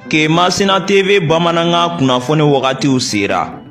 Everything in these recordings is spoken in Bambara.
Kemasina TV bamanankan kunnafoni wagatiw sera.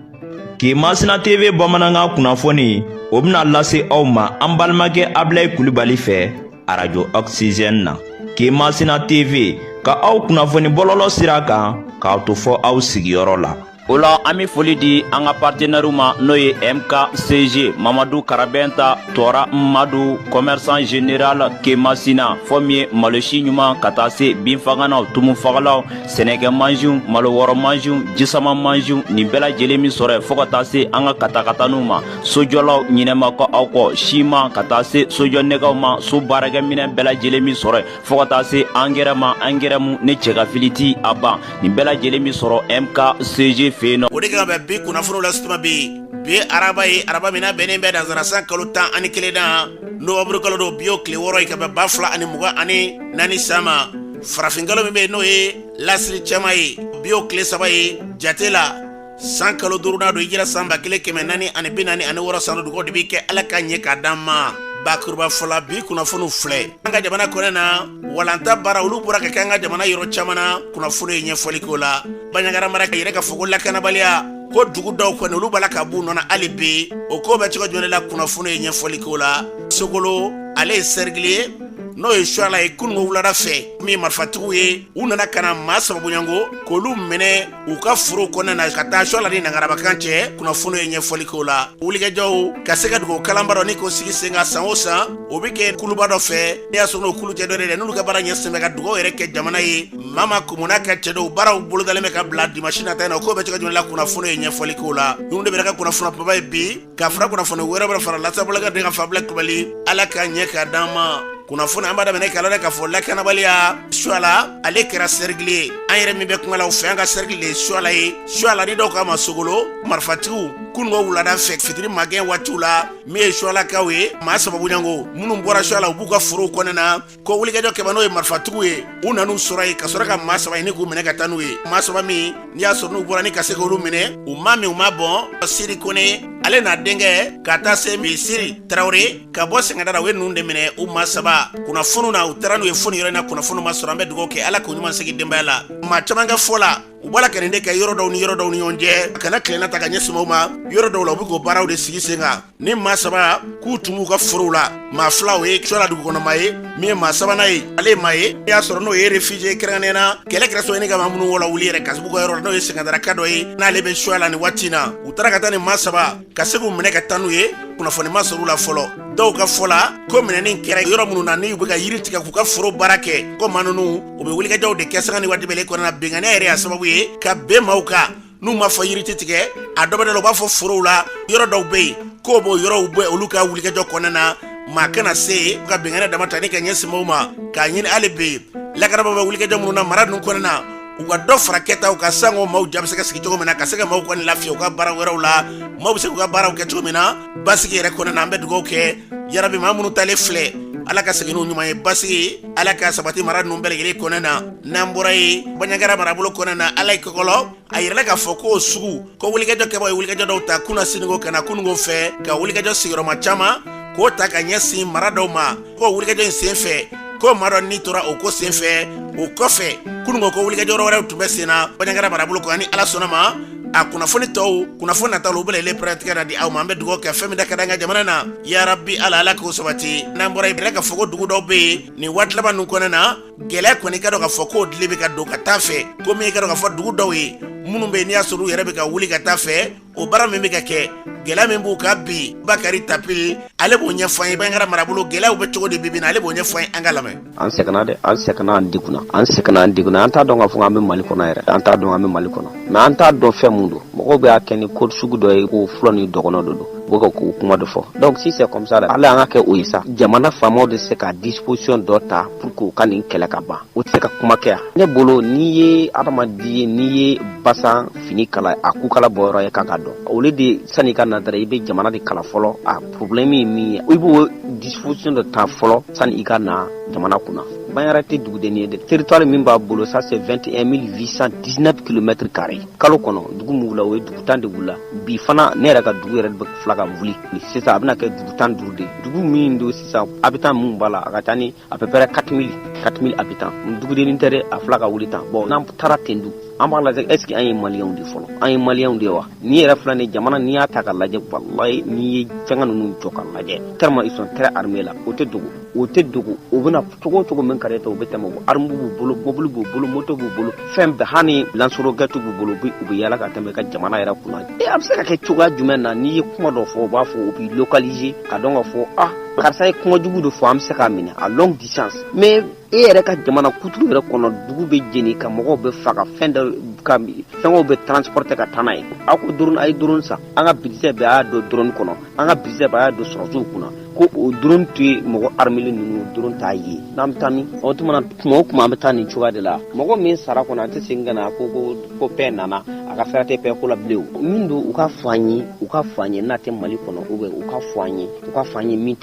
Kemasina TV bamanankan kunnafoni o bɛna lase aw ma an balimakɛ Abilayi Kulibali fɛ arajo Oxygène na. Kemasina TV ka aw kunnafoni bɔlɔlɔ sira kan k'aw to fɔ aw sigiyɔrɔ la. O la an bɛ foli di an ka partenaires ma, n'o ye MKCG Mamadu Karabɛnta Tɔra Madu, commerçant général Kemasina, fɔ min ye malosi ɲuman ka taa se binfaganaw, tumufagalaw, sɛnɛkɛ mansinw, malo wɔrɔ mansinw, jisama mansinw, nin bɛɛ lajɛlen min sɔrɔ yen, fo ka taa se an ka katakataniw ma, sojɔlaw ɲinɛma kɔ aw kɔ, siman ka taa se sojɔ nɛgɛw ma, so baarakɛminɛn bɛɛ lajɛlen min sɔrɔ yen, fo ka taa se angɛrɛ ma, angɛrɛ mu ne cɛ ka fili ti a ban, nin bɛɛ lajɛlen min sɔrɔ MKCG fɛ yen nɔ. O de kan bɛ bi kunnafoniw la tuma bi, bi ye araba ye, araba min n'a bɛnnen bɛ nansara san kalo 11 na, novembre kalo don, bi y'o tile 6 ye ka bɛn 2024 san ma. Farafin kalo min bɛ yen, n'o ye lasiri cɛman ye, bi y'o tile 3 ye jate la, san kalo duurunan don, hijira san 1446 san. Dugawu de bɛ kɛ Ala ka ɲɛ k'a d'an ma. Bakuruba fɔla, bi kunnafoniw filɛ. An ka jamana kɔnɛ na, walanta baara olu bɔra ka kɛ an ka jamana yɔrɔ caman na, kunnafoni ye ɲɛfɔli k'o la. Banjagara mara yɛrɛ ka fɔ ko lakanabaliya ko dugu dɔw kɔni, olu b'a la ka b'u nɔ na hali bi. O ko bɛ cogo jumɛn la? Kunnafoni ye ɲɛfɔli k'o la. Sogolo, ale ye cercle ye, n'o ye Suala ye. Kununko wulada fɛ, min marifatigiw ye, u nana ka na maa saba bonyanko k'olu minɛ u ka foro kɔnɔna na ka taa Suala ni Nangarabakan cɛ. Kunnafoni ye ɲɛfɔli k'o la. Wulikajɔw ka se ka dugu kalanba dɔ ni k'o sigi sen kan san o san, o bɛ kɛ kuluba dɔ fɛ. Ne y'a sɔrɔ n'o kulu cɛ dɔ de dɛ, n'olu ka baara ɲɛsin bɛ ka dugawu yɛrɛ kɛ jamana ye. Mama Kumuna ka cɛdenw baaraw bolodalen bɛ ka bila dimanche nata in na. O ko bɛ cogo jumɛn la? Kunnafoni ye ɲɛfɔli k'o la. Ninnu de bɛ ka kunnafoni kumaba ye bi, ka fara kunnafoni wɛrɛ bɛ fara lasabɔlaka den ka Fabila Kulubali. Ala ka ɲɛ k'a d'an ma. Kunnafoni an b'a daminɛ k'a la k'a fɔ lakanabaliya Suala, ale kɛra cercle ye. An yɛrɛ min bɛ kuma la, o fɛ an ka cercle de ye Suala ye. Suala ni dɔw k'a ma Sogolo, marifatigiw kununko wulada fɛ, fitiri magɛn waatiw la, min ye Sualakaw ye, maa saba bonyanko minnu bɔra Suala, u b'u ka forow kɔnɔna na, ko wulikajɔ kɛba, n'o ye marifatigiw ye, u nan'u sɔrɔ yen ka sɔrɔ ka maa saba ɲini k'u minɛ ka taa n'u ye. Maa saba min n'i y'a sɔrɔ n'u bɔra ni ka se k'olu minɛ, u ma min u ma bɔn, Siri Kone ale n'a denkɛ, ka taa se Misiri Tarawele ka bɔ Sɛngɛda la, u ye ninnu de minɛ, u maa saba. Kunnafoniw na, u taara n'u ye fo nin yɔrɔ in na. Kunnafoniw ma sɔrɔ. An bɛ dugawu kɛ, Ala k'u ɲuman segin denbaya la. Maa caman ka fɔ la, u b'a la ka nin de kɛ yɔrɔ dɔw ni yɔrɔ dɔw ni ɲɔgɔn cɛ, a kana tilenna ta ka ɲɛsin maaw ma. Yɔrɔ dɔw la, u bɛ k'o baaraw de sigi sen kan. Ni maa saba k'u tun b'u ka forow la, maa fila, o ye Suala dugu kɔnɔmaa ye, min ye maa sabanan ye, ale ye maa ye i y'a sɔrɔ n'o ye réfugié. Kɛrɛnkɛrɛnnenya na, kɛlɛ kɛra sɔrɔ ka maa minnu wɔlɔ wuli yɛrɛ ka b'u ka yɔrɔ la, n'o ye Sɛngɛdaraka dɔ ye, n'ale bɛ Suala nin waati na. U taara ka taa ni maa saba ka se k'u minɛ ka taa n'u ye. Kunnafoni ma sɔrɔ u la fɔlɔ. Dɔw ka fɔ la, ko minɛni kɛra yɔrɔ minnu na, ni u bɛ ka yiri tigɛ k'u ka foro baara kɛ, ko maa ninnu, u bɛ wulikajɔw de kɛ sanga ni waati bɛɛ kɔnɔna na. Binkanni yɛrɛ y'a sababu ye ka bɛn maaw kan n'u m'a fɔ yiri tɛ tigɛ a dɔ bɛ da la, u b'a fɔ forow la, yɔrɔ dɔw bɛ yen k'o b'o yɔrɔw bɔ olu ka wulikajɔ kɔnɔna na, maa kana se ka binkanni dama ta ni ka ɲɛsin maaw ma. K'a ɲini hali bi, lakanabaaw bɛ wulikajɔ minnu na mara ninnu kɔnɔna na, u ka dɔ fara kɛtaw kan, sango maaw ja bɛ se ka sigi cogo min na, ka se ka maaw kɔni lafiya u ka baara wɛrɛw la, maaw bɛ se k'u ka baaraw kɛ cogo min na basigi yɛrɛ kɔnɔna na. An bɛ dugawu kɛ yarabi, maa minnu talen filɛ, Ala ka segin n'u ɲuman ye, basigi Ala ka sabati mara ninnu bɛɛ lajɛlen kɔnɔna na. N'an bɔra yen, Banjagara marabolo kɔnɔna na, ala ye kɔkɔlɔ a yirala k'a fɔ k'o sugu ko wulikajɔ kɛbaw ye wulikajɔ dɔw ta kunasini ko ka na kununko fɛ, ka wulikajɔ sigiyɔrɔma caman k'o ta ka ɲɛsin mara dɔw ma, ko wulikajɔ in sen fɛ, ko maa dɔ ni tora o ko sen fɛ. O kɔfɛ, kununko ko wulikajɔ wɛrɛw tun bɛ sen na Banjagara marabolo kɔnɔ. Ni Ala sɔnna ma, a kunnafoni tɔw, kunnafoni nataw, u bɛna ile pɛrɛtigɛ na di aw ma. An bɛ dugawu kɛ, fɛn min da ka di an ka jamana na, yarabi Ala, Ala k'o sabati. N'an bɔra yen, ka fɔ ko dugu dɔw bɛ yen nin waati laban ninnu kɔnɔna na, gɛlɛya kɔni ka dɔn k'a fɔ k'o dili bɛ ka don ka taa fɛ, ko min ka dɔn k'a fɔ dugu dɔw ye minnu bɛ yen, n'i y'a sɔrɔ u yɛrɛ bɛ ka wuli ka taa fɛ, o baara min bɛ ka kɛ, gɛlɛya min b'u kan bi, Bakari Tapi, ale b'o ɲɛfɔ an ye. Banjagara marabolo gɛlɛyaw bɛ cogo di bi bi in na, ale b'o ɲɛfɔ an ye, an ka lamɛn. An sɛgɛnna dɛ, an sɛgɛnna, an degunna, an sɛgɛnna, an degunna. An t'a dɔn k'a fɔ an bɛ Mali kɔnɔ yɛrɛ, an t'a dɔn an bɛ Mali kɔnɔ, mais an t'a dɔn fɛn mun don. Mɔgɔw bɛ y'a kɛ ni ko sugu dɔ ye, ko fulɔ ni dɔgɔnɔ de don, u bɛ ka k'o kuma dɔ fɔ. Donc si c'est comme ça, hali an ka kɛ o ye sa, jamana faamaw de se ka disposition dɔ ta pour que u ka nin kɛlɛ ka ban. O tɛ se ka kuma kɛ yan. Ne bolo, n'i ye adamaden ye, n'i ye basan fini kala, a kukala bɔyɔrɔ ye kan ka dɔn. Olu de sani ka na dɔrɔn, i bɛ jamana de kalan fɔlɔ, a problème ye min ye, i b'o disposition dɔ ta fɔlɔ sani i ka na jamana kunna. Bandiagara tɛ dugudennin ye dɛ. Territoire min b'a bolo, ça c'est 21 819 kilomètres carrés. Kalo kɔnɔ, dugu min wula, o ye dugu 10 de wula. Bi fana, ne yɛrɛ ka dugu yɛrɛ bɛ fila ka wuli sisan, a bɛna kɛ dugu 15 de. Dugu min don sisan, habitant mun b'a la, a ka ca ni à peu près 4000, 4000 habitants. Dugudennin tɛ dɛ, a fila ka wuli tan. Bon, n'an taara ten dun, an b'a lajɛ, est ce que an ye maliyɛnw de fɔlɔ? An ye maliyɛnw de wa? N'i yɛrɛ filɛ nin jamana, n'i y'a ta ka lajɛ, walayi, n'i ye fɛngɛ ninnu jɔ ka lajɛ, tellement ils sont très armés là. O tɛ dogo, o tɛ dogo. O bɛna cogo o cogo min ka di u bɛ tɛmɛ. Arme b'u bolo, mobili b'u bolo, moto b'u bolo, fɛn bɛɛ, hali lance-roquette b'u bolo. U bɛ yala ka tɛmɛ i ka jamana yɛrɛ kunna. E, a bɛ se ka kɛ cogoya jumɛn na? N'i ye kuma dɔ fɔ, u b'a fɔ, u b'i localiser ka dɔn ka fɔ: ah, karisa ye kuma jugu dɔ fɔ, an bɛ se k'a minɛ à longue distance. Mais e yɛrɛ ka jamana kuturu yɛrɛ kɔnɔ, dugu bɛ jeni, ka mɔgɔw bɛ faga, fɛn dɔ ka fɛngɛw bɛ transporter ka taa n'a ye. Aw ko drone, a ye drone san. An ka budget bɛɛ, a y'a don drone kɔnɔ. An ka budget bɛɛ, a y'a don sɔrɔsiw kunna, ko o drone tɛ mɔgɔ armé ninnu, drone t'a ye. N'an bɛ taa min, o tuma na, tuma o tuma, an bɛ taa nin cogoya de la. Mɔgɔ min sara kɔnɔ, an tɛ segin ka na ko paix nana, a ka fɛrɛ tɛ paix ko la bilen. O min don, u ka fɔ an ye, u ka fɔ an ye n'a tɛ Mali kɔnɔ, ou bien u ka fɔ an ye, u ka fɔ an ye min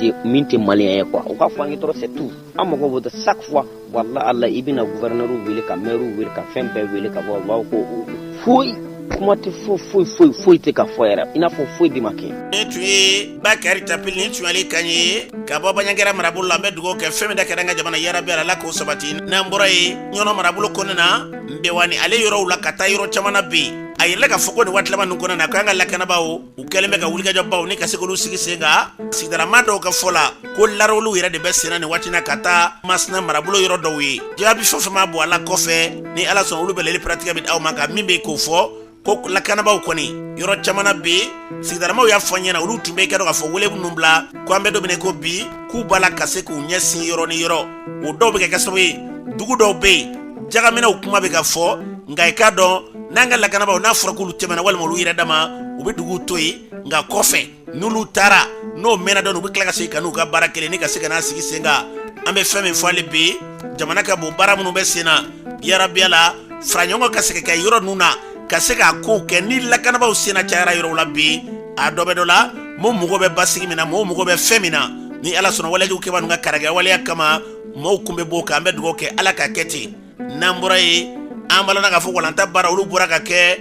tɛ maliyɛn ye quoi. U ka fɔ an ye dɔrɔn, c'est tout. An mago b'o de. Chaque fois, wala ala, i bɛna gouverneur wele, ka maire wele, ka fɛn bɛɛ wele ka bɔ, u b'a fɔ ko foyi kuma tɛ, foyi foyi foyi foyi tɛ ka fɔ yɛrɛ, i n'a fɔ foyi de ma kɛ. Nin tun ye Bakari Tapili, nin tun y'ale kan ye ka bɔ Bandiagara marabolo la. An bɛ dugawu kɛ, fɛn min da kɛra an ka jamana, yarabi Ala k'o sabati. N'an bɔra yen, Ɲɔnɔ marabolo kɔnɔna na, Nbɛwani ale yɔrɔw la ka taa yɔrɔ caman na bi, a yirala k'a fɔ ko nin waati laban ninnu kɔnɔna na, ko an ka lakanabaaw, u kɛlen bɛ ka wulikajɔbaw ni ka se k'olu sigi sen kan. Sigidalama dɔw ka fɔ la, ko larawuluw yɛrɛ de bɛ senna nin waati na ka taa Masina marabolo yɔrɔ dɔw ye. Jaabi fɛn fɛn ma bɔ a la kɔfɛ, ni Ala sɔnna, olu bɛ lali paratigɛ bɛ aw ma ka min bɛ k'o fɔ ko lakanabaaw kɔni yɔrɔ caman na bi, sigidalamaw y'a fɔ an ɲɛna, olu tun bɛ kɛ dɔn k'a fɔ wele minnu bila ko an bɛ don min ko bi, k'u b'a la ka se k'u ɲɛsin yɔrɔ ni yɔrɔ. O dɔw bɛ kɛ sababu ye, dugu dɔw bɛ yen, jagaminɛw kuma bɛ ka fɔ. Nka i k'a dɔn, n'an ka lakanabaaw, n'a fɔra k'olu tɛmɛna walima olu yɛrɛ dama, u bɛ duguw to yen. Nka kɔfɛ, n'olu taara, n'o mɛnna dɔɔnin, u bɛ tila ka segin ka n'u ka baara kelen ni ka se ka n'a sigi sen kan. An bɛ fɛn min fɔ hali bi, jamana ka bon, baara minnu bɛ sen na, yarabiya la, fara ɲɔgɔn ka segin ka yɔrɔ ninnu na ka se k'a kow kɛ. Ni lakanabaaw senna cayara yɔrɔw la bi, a dɔ bɛ dɔ la, mɔgɔw mago bɛ basigi min na, mɔgɔw mago bɛ fɛn min na, ni Ala sɔnna, walejugu kɛbaa ninnu ka karakɛ waleya kama, mɔgɔw kun bɛ bɔ o kan. An bɛ dugawu kɛ, Ala ka kɛ ten. N'an bɔra yen, an b'a la k'a fɔ walanta baara, olu bɔra ka kɛ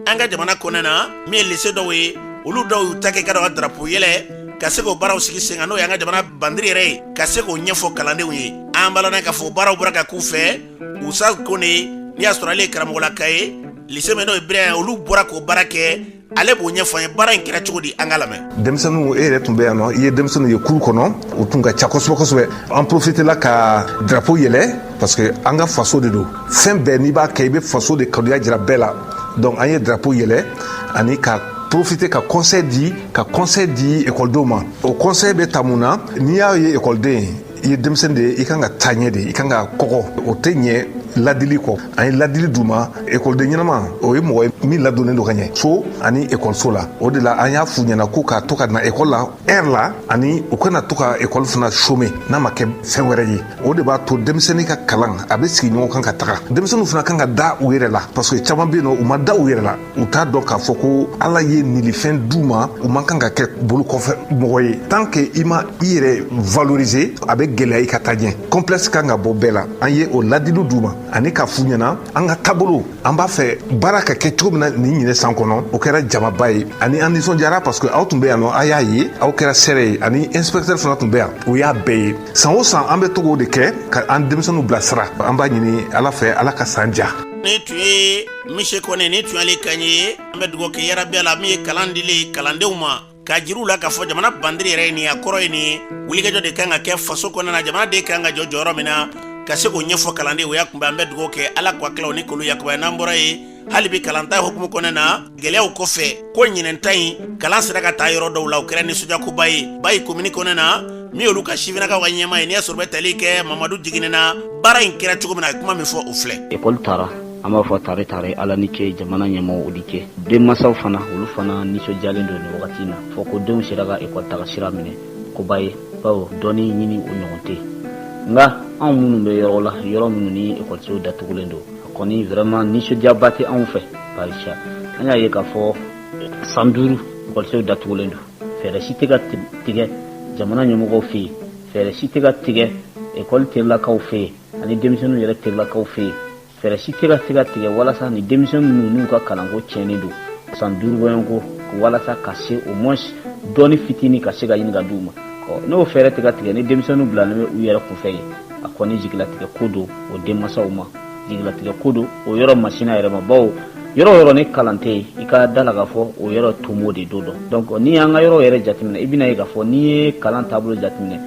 an ka jamana kɔnɔna na. Min ye lycée dɔw ye, olu dɔw y'u ta kɛ ka dɔn ka drapeau yɛlɛ, ka se k'o baaraw sigi sen kan, n'o y'an ka jamana bandiri yɛrɛ ye, ka se k'o ɲɛfɔ kalandenw ye. An b'a la k'a fɔ baaraw bɔra ka k'u fɛ. Usa Kone, n'i y'a sɔrɔ ale ye karamɔgɔlaka ye, lycée min n'o ye Bira, olu bɔra k'o baara kɛ, ale b'o ɲɛfɔ an ye baara in kɛra cogo di. An ka lamɛn. Denmisɛnninw, e yɛrɛ tun bɛ yan nɔ, i ye denmisɛnninw ye cour kɔnɔ, u tun ka ca kosɛbɛ kosɛbɛ. An profité la ka drapeau yɛlɛ, parce que an ka faso de don. Fɛn bɛɛ n'i b'a kɛ, i bɛ faso de kanuya jira bɛɛ la. Donc an ye drapeau yɛlɛ ani ka profiter ka conseil di ekɔlidenw ma. O conseil bɛ ta mun na? N'i y'a ye ekɔliden, i ye denmisɛnnin de ye, i kan ka taa ɲɛ de, i kan ka kɔgɔ, o tɛ ɲɛ ladili kɔ. An ye ladili d'u ma. Ekɔliden ɲɛnama, o ye mɔgɔ ye min ladɔnnen don ka ɲɛ so ani ekɔliso la. O de la, an y'a f'u ɲɛna ko k'a to ka na ekɔli la heure la, ani u kana to ka ekɔli fana chômer n'a ma kɛ fɛn wɛrɛ ye. O de b'a to denmisɛnnin ka kalan a bɛ sigi ɲɔgɔn kan ka taga. Denmisɛnninw fana kan ka da u yɛrɛ la, parce que caman bɛ yen nɔ, u ma da u yɛrɛ la. U t'a dɔn k'a fɔ ko Ala ye nilifɛn d'u ma, u man kan ka kɛ bolo kɔfɛ mɔgɔ ye. Tant que i ma i yɛrɛ valoriser, a bɛ gɛlɛya i ka taa ɲɛ. Complexe kan ka bɔ bɛɛ la. An ye o ladiliw d'u ma ani k'a f'u ɲɛna an ka taabolo, an b'a fɛ baara ka kɛ cogo min na nin ɲinɛ san kɔnɔ. O kɛra jamaba ye ani an nisɔndiyara, parce que aw tun bɛ yan nɔ, a y'a ye, aw kɛra sɛrɛ ye, ani inspecteur fana tun bɛ yan, o y'a bɛɛ ye. San o san, an bɛ to k'o de kɛ ka an denmisɛnninw bilasira. An b'a ɲini Ala fɛ, Ala ka san diya. Ni tun ye Mise Kɔnɛ, ni tun y'ale kan ye. An bɛ dugawu kɛ yarabi la, min ye kalan dilen kalandenw ma, k'a jiriw la k'a fɔ jamana bandiri yɛrɛ ye nin, a kɔrɔ ye nin, wulikajɔ de kan ka kɛ faso kɔnɔna na, jamana de kan ka jɔ jɔyɔrɔ min na, ka se k'o ɲɛfɔ kalanden. O y'a kunbɛn. An bɛ dugawu kɛ, Ala k'a tilaw ni k'olu yakubaya. N'an bɔra yen, hali bi kalanta hukumu kɔnɔna na, gɛlɛyaw kɔfɛ, ko ɲinɛnta in kalan sera ka taa yɔrɔ dɔw la, o kɛra nisɔndiyakoba ye Bayi komini kɔnɔna na. Min y'olu ka sifinnakaw ka ɲɛmaa ye, n'i y'a sɔrɔ bɛ tali kɛ Mamadu jiginɛ na, baara in kɛra cogo min na, a ye kuma min fɔ, o filɛ. Ekɔli taara, an b'a fɔ tare tare, Ala ni ce, jamana ɲɛmɔgɔw, o ni ce. Denmansaw fana, olu fana nisɔndiyalen don nin wagati in na, fɔ ko denw sera ka ekɔli taga sira minɛ, koba ye, bawo dɔɔni ɲini o ɲɔgɔn tɛ. Nka anw minnu bɛ yɔrɔ la, yɔrɔ minnu ni ekɔlisow datugulen don, a kɔni vraiment nisɔndiyaba tɛ anw fɛ, barisa an y'a ye k'a fɔ san 5 ekɔlisow datugulen don. Fɛɛrɛ si tɛ ka tigɛ jamana ɲɛmɔgɔw fɛ yen, fɛɛrɛ si tɛ ka tigɛ ekɔli terilakaw fɛ yen. Ani denmisɛnninw yɛrɛ terilakaw fɛ yen, fɛɛrɛ si tɛ ka se ka tigɛ walasa ni denmisɛnnin ninnu n'u ka kalanko tiɲɛnen don san 5 bɔɲɔgɔnko, walasa ka se au moins dɔɔni fitinin ka se ka ɲini ka d'u ma. Ɔ, n'o fɛɛrɛ tɛ ka tigɛ, ni denmisɛnninw bilalen bɛ u yɛrɛ kunfɛ yen, a kɔni jigilatigɛ ko don o denmansaw ma, jigilatigɛ ko don o yɔrɔ masina yɛrɛ ma, bawo yɔrɔ o yɔrɔ ni kalan tɛ yen, i ka da la k'a fɔ o yɔrɔ tomo de don dɔn. Donc n'i y'an ka yɔrɔ yɛrɛ jateminɛ, i bɛna ye k'a fɔ n'i ye kalan taabolo jateminɛ,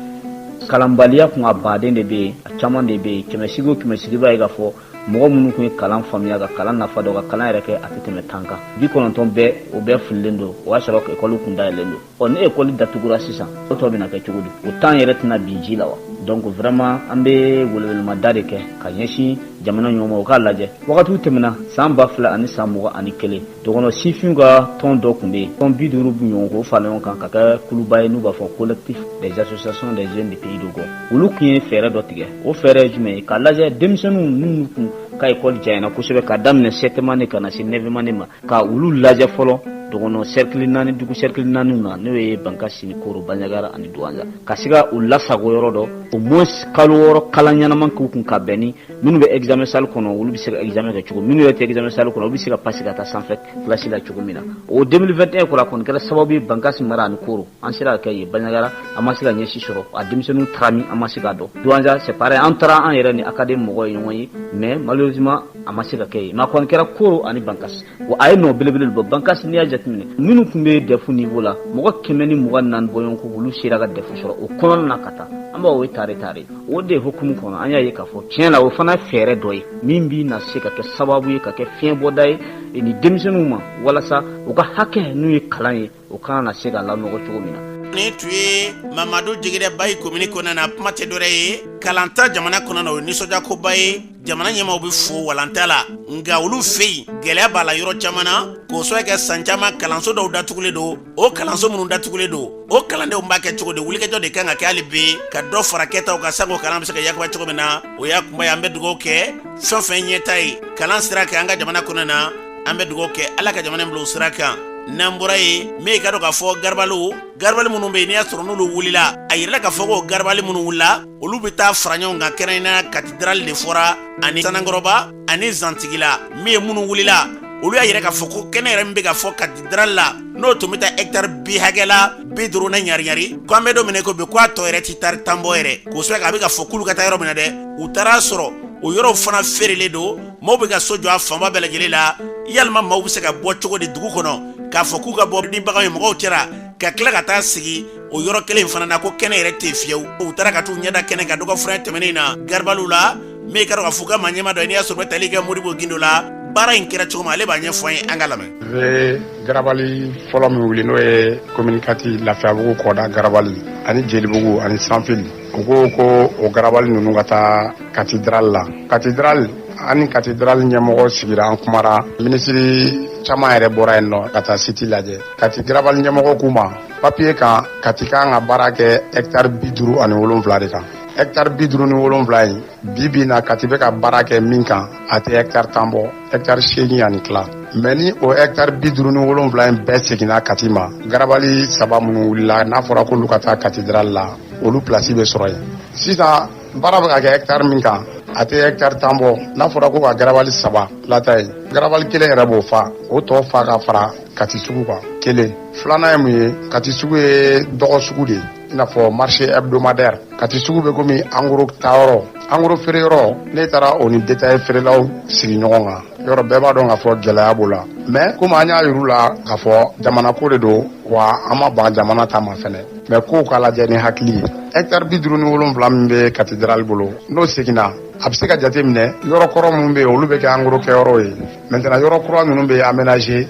kalanbaliya kun a baden de bɛ yen, a caman de bɛ yen. 100 o 100, i b'a ye k'a fɔ mɔgɔ minnu tun ye kalan faamuya, ka kalan nafa dɔn, ka kalan yɛrɛ kɛ, a tɛ tɛmɛ 10 kan. 90 bɛɛ, o bɛɛ fililen don. O y'a sɔrɔ ekɔli kun dayɛlɛlen don. Ɔ, ni ekɔli datugura sisan, o tɔ bɛna kɛ cogo di? O 10 yɛrɛ tɛna bin ji la wa? Donc vraiment, an bɛ welewelemada de kɛ ka ɲɛsin jamana ɲɔgɔn ma, o k'a lajɛ. Wagatiw tɛmɛna, san 2021, dɔgɔnɔ sifinw ka tɔn dɔ tun bɛ yen, tɔn 50 ɲɔgɔn k'o fara ɲɔgɔn kan ka kɛ kuluba ye, n'u b'a fɔ Collectif des associations des jeunes du pays Dogon. Olu tun ye fɛɛrɛ dɔ tigɛ. O fɛɛrɛ ye jumɛn ye? K'a lajɛ denmisɛnninw minnu kun ka ekɔli janyana kosɛbɛ, ka daminɛ septième année ka na se neuvième année ma, ka olu lajɛ fɔlɔ dɔgɔnɔ cercle naani, dugu cercle naani na, n'o ye Bankasi ni Koro, Banjagara ani Duwanza, ka se ka u lasago yɔrɔ dɔ, au moins kalo 6 kalan ɲɛnaman k'u kun, ka bɛn ni minnu bɛ examen salle kɔnɔ, olu bɛ se ka examen kɛ cogo minnu yɛrɛ tɛ examen salle kɔnɔ, olu bɛ se ka passer ka taa sanfɛ classe la cogo min na. O 2021 kɔrɔ, a kɔni kɛra sababu ye, Bankasi mara ani Koro, an sera ka kɛ yen. Banjagara, an ma se ka ɲɛsi sɔrɔ. A denmisɛnninw taara min, an ma se k'a dɔn. Duwanza, c'est pareil, an taara, an yɛrɛ ni académie mɔgɔw ye ɲɔgɔn ye, mais malheureusement a ma se ka kɛ yen. Mais a kɔni kɛra Koro ani Bankasi wa, a ye nɔ belebele bɔ. Bankasi, n'i y'a jateminɛ, minnu tun bɛ DEF niveau la, mɔgɔ 124 bɔɲɔgɔnko, olu sera ka DEF sɔrɔ o kɔnɔna na ka taa. An b'a o ye tare tare. O de hukumu kɔnɔ, an y'a ye k'a fɔ tiɲɛ la, o fana ye fɛɛrɛ dɔ ye min bɛ na se ka kɛ sababu ye ka kɛ fiɲɛbɔda ye ni denmisɛnninw ma, walasa u ka hakɛ n'u ye kalan ye, o kana na se ka lanɔgɔ cogo min na. Nin tun ye Mamadu Jigidɛ Bayi komini kɔnɔna na. Kuma tɛ dɔwɛrɛ ye, kalanta jamana kɔnɔna na, o ye nisɔndiyakoba ye. Jamana ɲɛmaaw bɛ fo walanta la, nka olu fɛ yen, gɛlɛya b'a la yɔrɔ caman na, k'o sababu kɛ san caman kalanso dɔw datugulen don. O kalanso minnu datugulen don, o kalandenw b'a kɛ cogo di? Wulikajɔ de kan ka kɛ hali bi ka dɔ fara kɛtaw kan, sanko kalan bɛ se ka yakuba cogo min na. O y'a kunba ye. An bɛ dugawu kɛ fɛn fɛn ɲɛta ye kalan sira kan an ka jamana kɔnɔna na. An bɛ dugawu kɛ, Ala ka jamana in bila o sira kan. N'an bɔra yen, min ka dɔn k'a fɔ garabaliw, garabali minnu bɛ yen, n'i y'a sɔrɔ n'olu wulila, a yirala k'a fɔ ko garabali minnu wulila, olu bɛ taa fara ɲɔgɔn kan kɛrɛnkɛrɛnnenya cathédrale de fɔra ani Sanankɔrɔba ani Zantigila. Min ye minnu wulila, olu y'a yira k'a fɔ ko kɛnɛ yɛrɛ min bɛ ka fɔ cathédrale la, n'o tun bɛ taa hectare bi hakɛ la 50 na ɲari ɲari, ko an bɛ don min na ko bi, ko a tɔ yɛrɛ tɛ tari 10 bɔ yɛrɛ. K'o sababu kɛ a bɛ ka fɔ k'olu ka taa yɔrɔ min na dɛ, u taara sɔrɔ o yɔrɔw fana feerelen don, maaw bɛ ka so jɔ a fanba bɛɛ lajɛlen la. Yalima maaw bɛ se ka bɔ cogo di dugu kɔnɔ, k'a fɔ k'u ka bɔ ni baganw ye mɔgɔw cɛra, ka tila ka taa sigi o yɔrɔ kelen in fana na, ko kɛnɛ yɛrɛ tɛ fiyewu? U taara ka t'u ɲɛda kɛnɛ kan dɔgɔ furan tɛmɛnen na garibaliw la. Min ka dɔn k'a fɔ u ka maa ɲɛmaa dɔ ye, n'i y'a sɔrɔ u bɛ tali kɛ Modibo Gindo la, baara in kɛra cogo min, ale b'a ɲɛfɔ an ye, an ka lamɛn. Bɛ garabali fɔlɔ min wuli, n'o ye commune 4, Lafiyabugu kɔda garabali ani Jelibugu ani Sanfili, u ko ko o garabali ninnu ka taa cathédrale la. Cathédrale ani cathédrale ɲɛmɔgɔ sigira, an kumara, minisiri caman yɛrɛ bɔra yen nɔ ka taa site lajɛ. Kati garabali ɲɛmɔgɔ k'u ma, papiye kan, Kati kan ka baara kɛ hectare 57 de kan. Hectare 57 in, bi bi na, Kati bɛ ka baara kɛ min kan, a tɛ hectare 10 bɔ, hectare 8 ani tila. Mais ni o hectare 57 in bɛɛ seginna Kati ma, garabali saba minnu wulila, n'a fɔra k'olu ka taa cathédrale la, olu place bɛ sɔrɔ yen. Sisan baara bɛ ka kɛ hectare min kan, a tɛ hectare 10 bɔ. N'a fɔra ko ka garabali saba lata yen, garabali kelen yɛrɛ b'o fa, o tɔ fa ka fara Kati sugu kan kelen. Filanan ye mun ye? Kati sugu ye dɔgɔ sugu de ye, i n'a fɔ marché hebdomadaire. Kati sugu bɛ komi en gros taayɔrɔ, en gros feere yɔrɔ. Ne taara o ni détail feerelaw sigi ɲɔgɔn kan yɔrɔ bɛɛ b'a dɔn k'a fɔ gɛlɛya b'o la. Mais komi an y'a yir'u la k'a fɔ jamana ko de don wa, an ma ban jamana ta ma fɛnɛ, mais kow ka lajɛ ni hakili ye. Hectare 57 min bɛ cathédrale bolo, n'o seginna, a bɛ se ka jate minɛ yɔrɔ kɔrɔ minnu bɛ yen, olu bɛ kɛ en gros kɛyɔrɔw ye. Maintenant yɔrɔ kura ninnu bɛ aménager,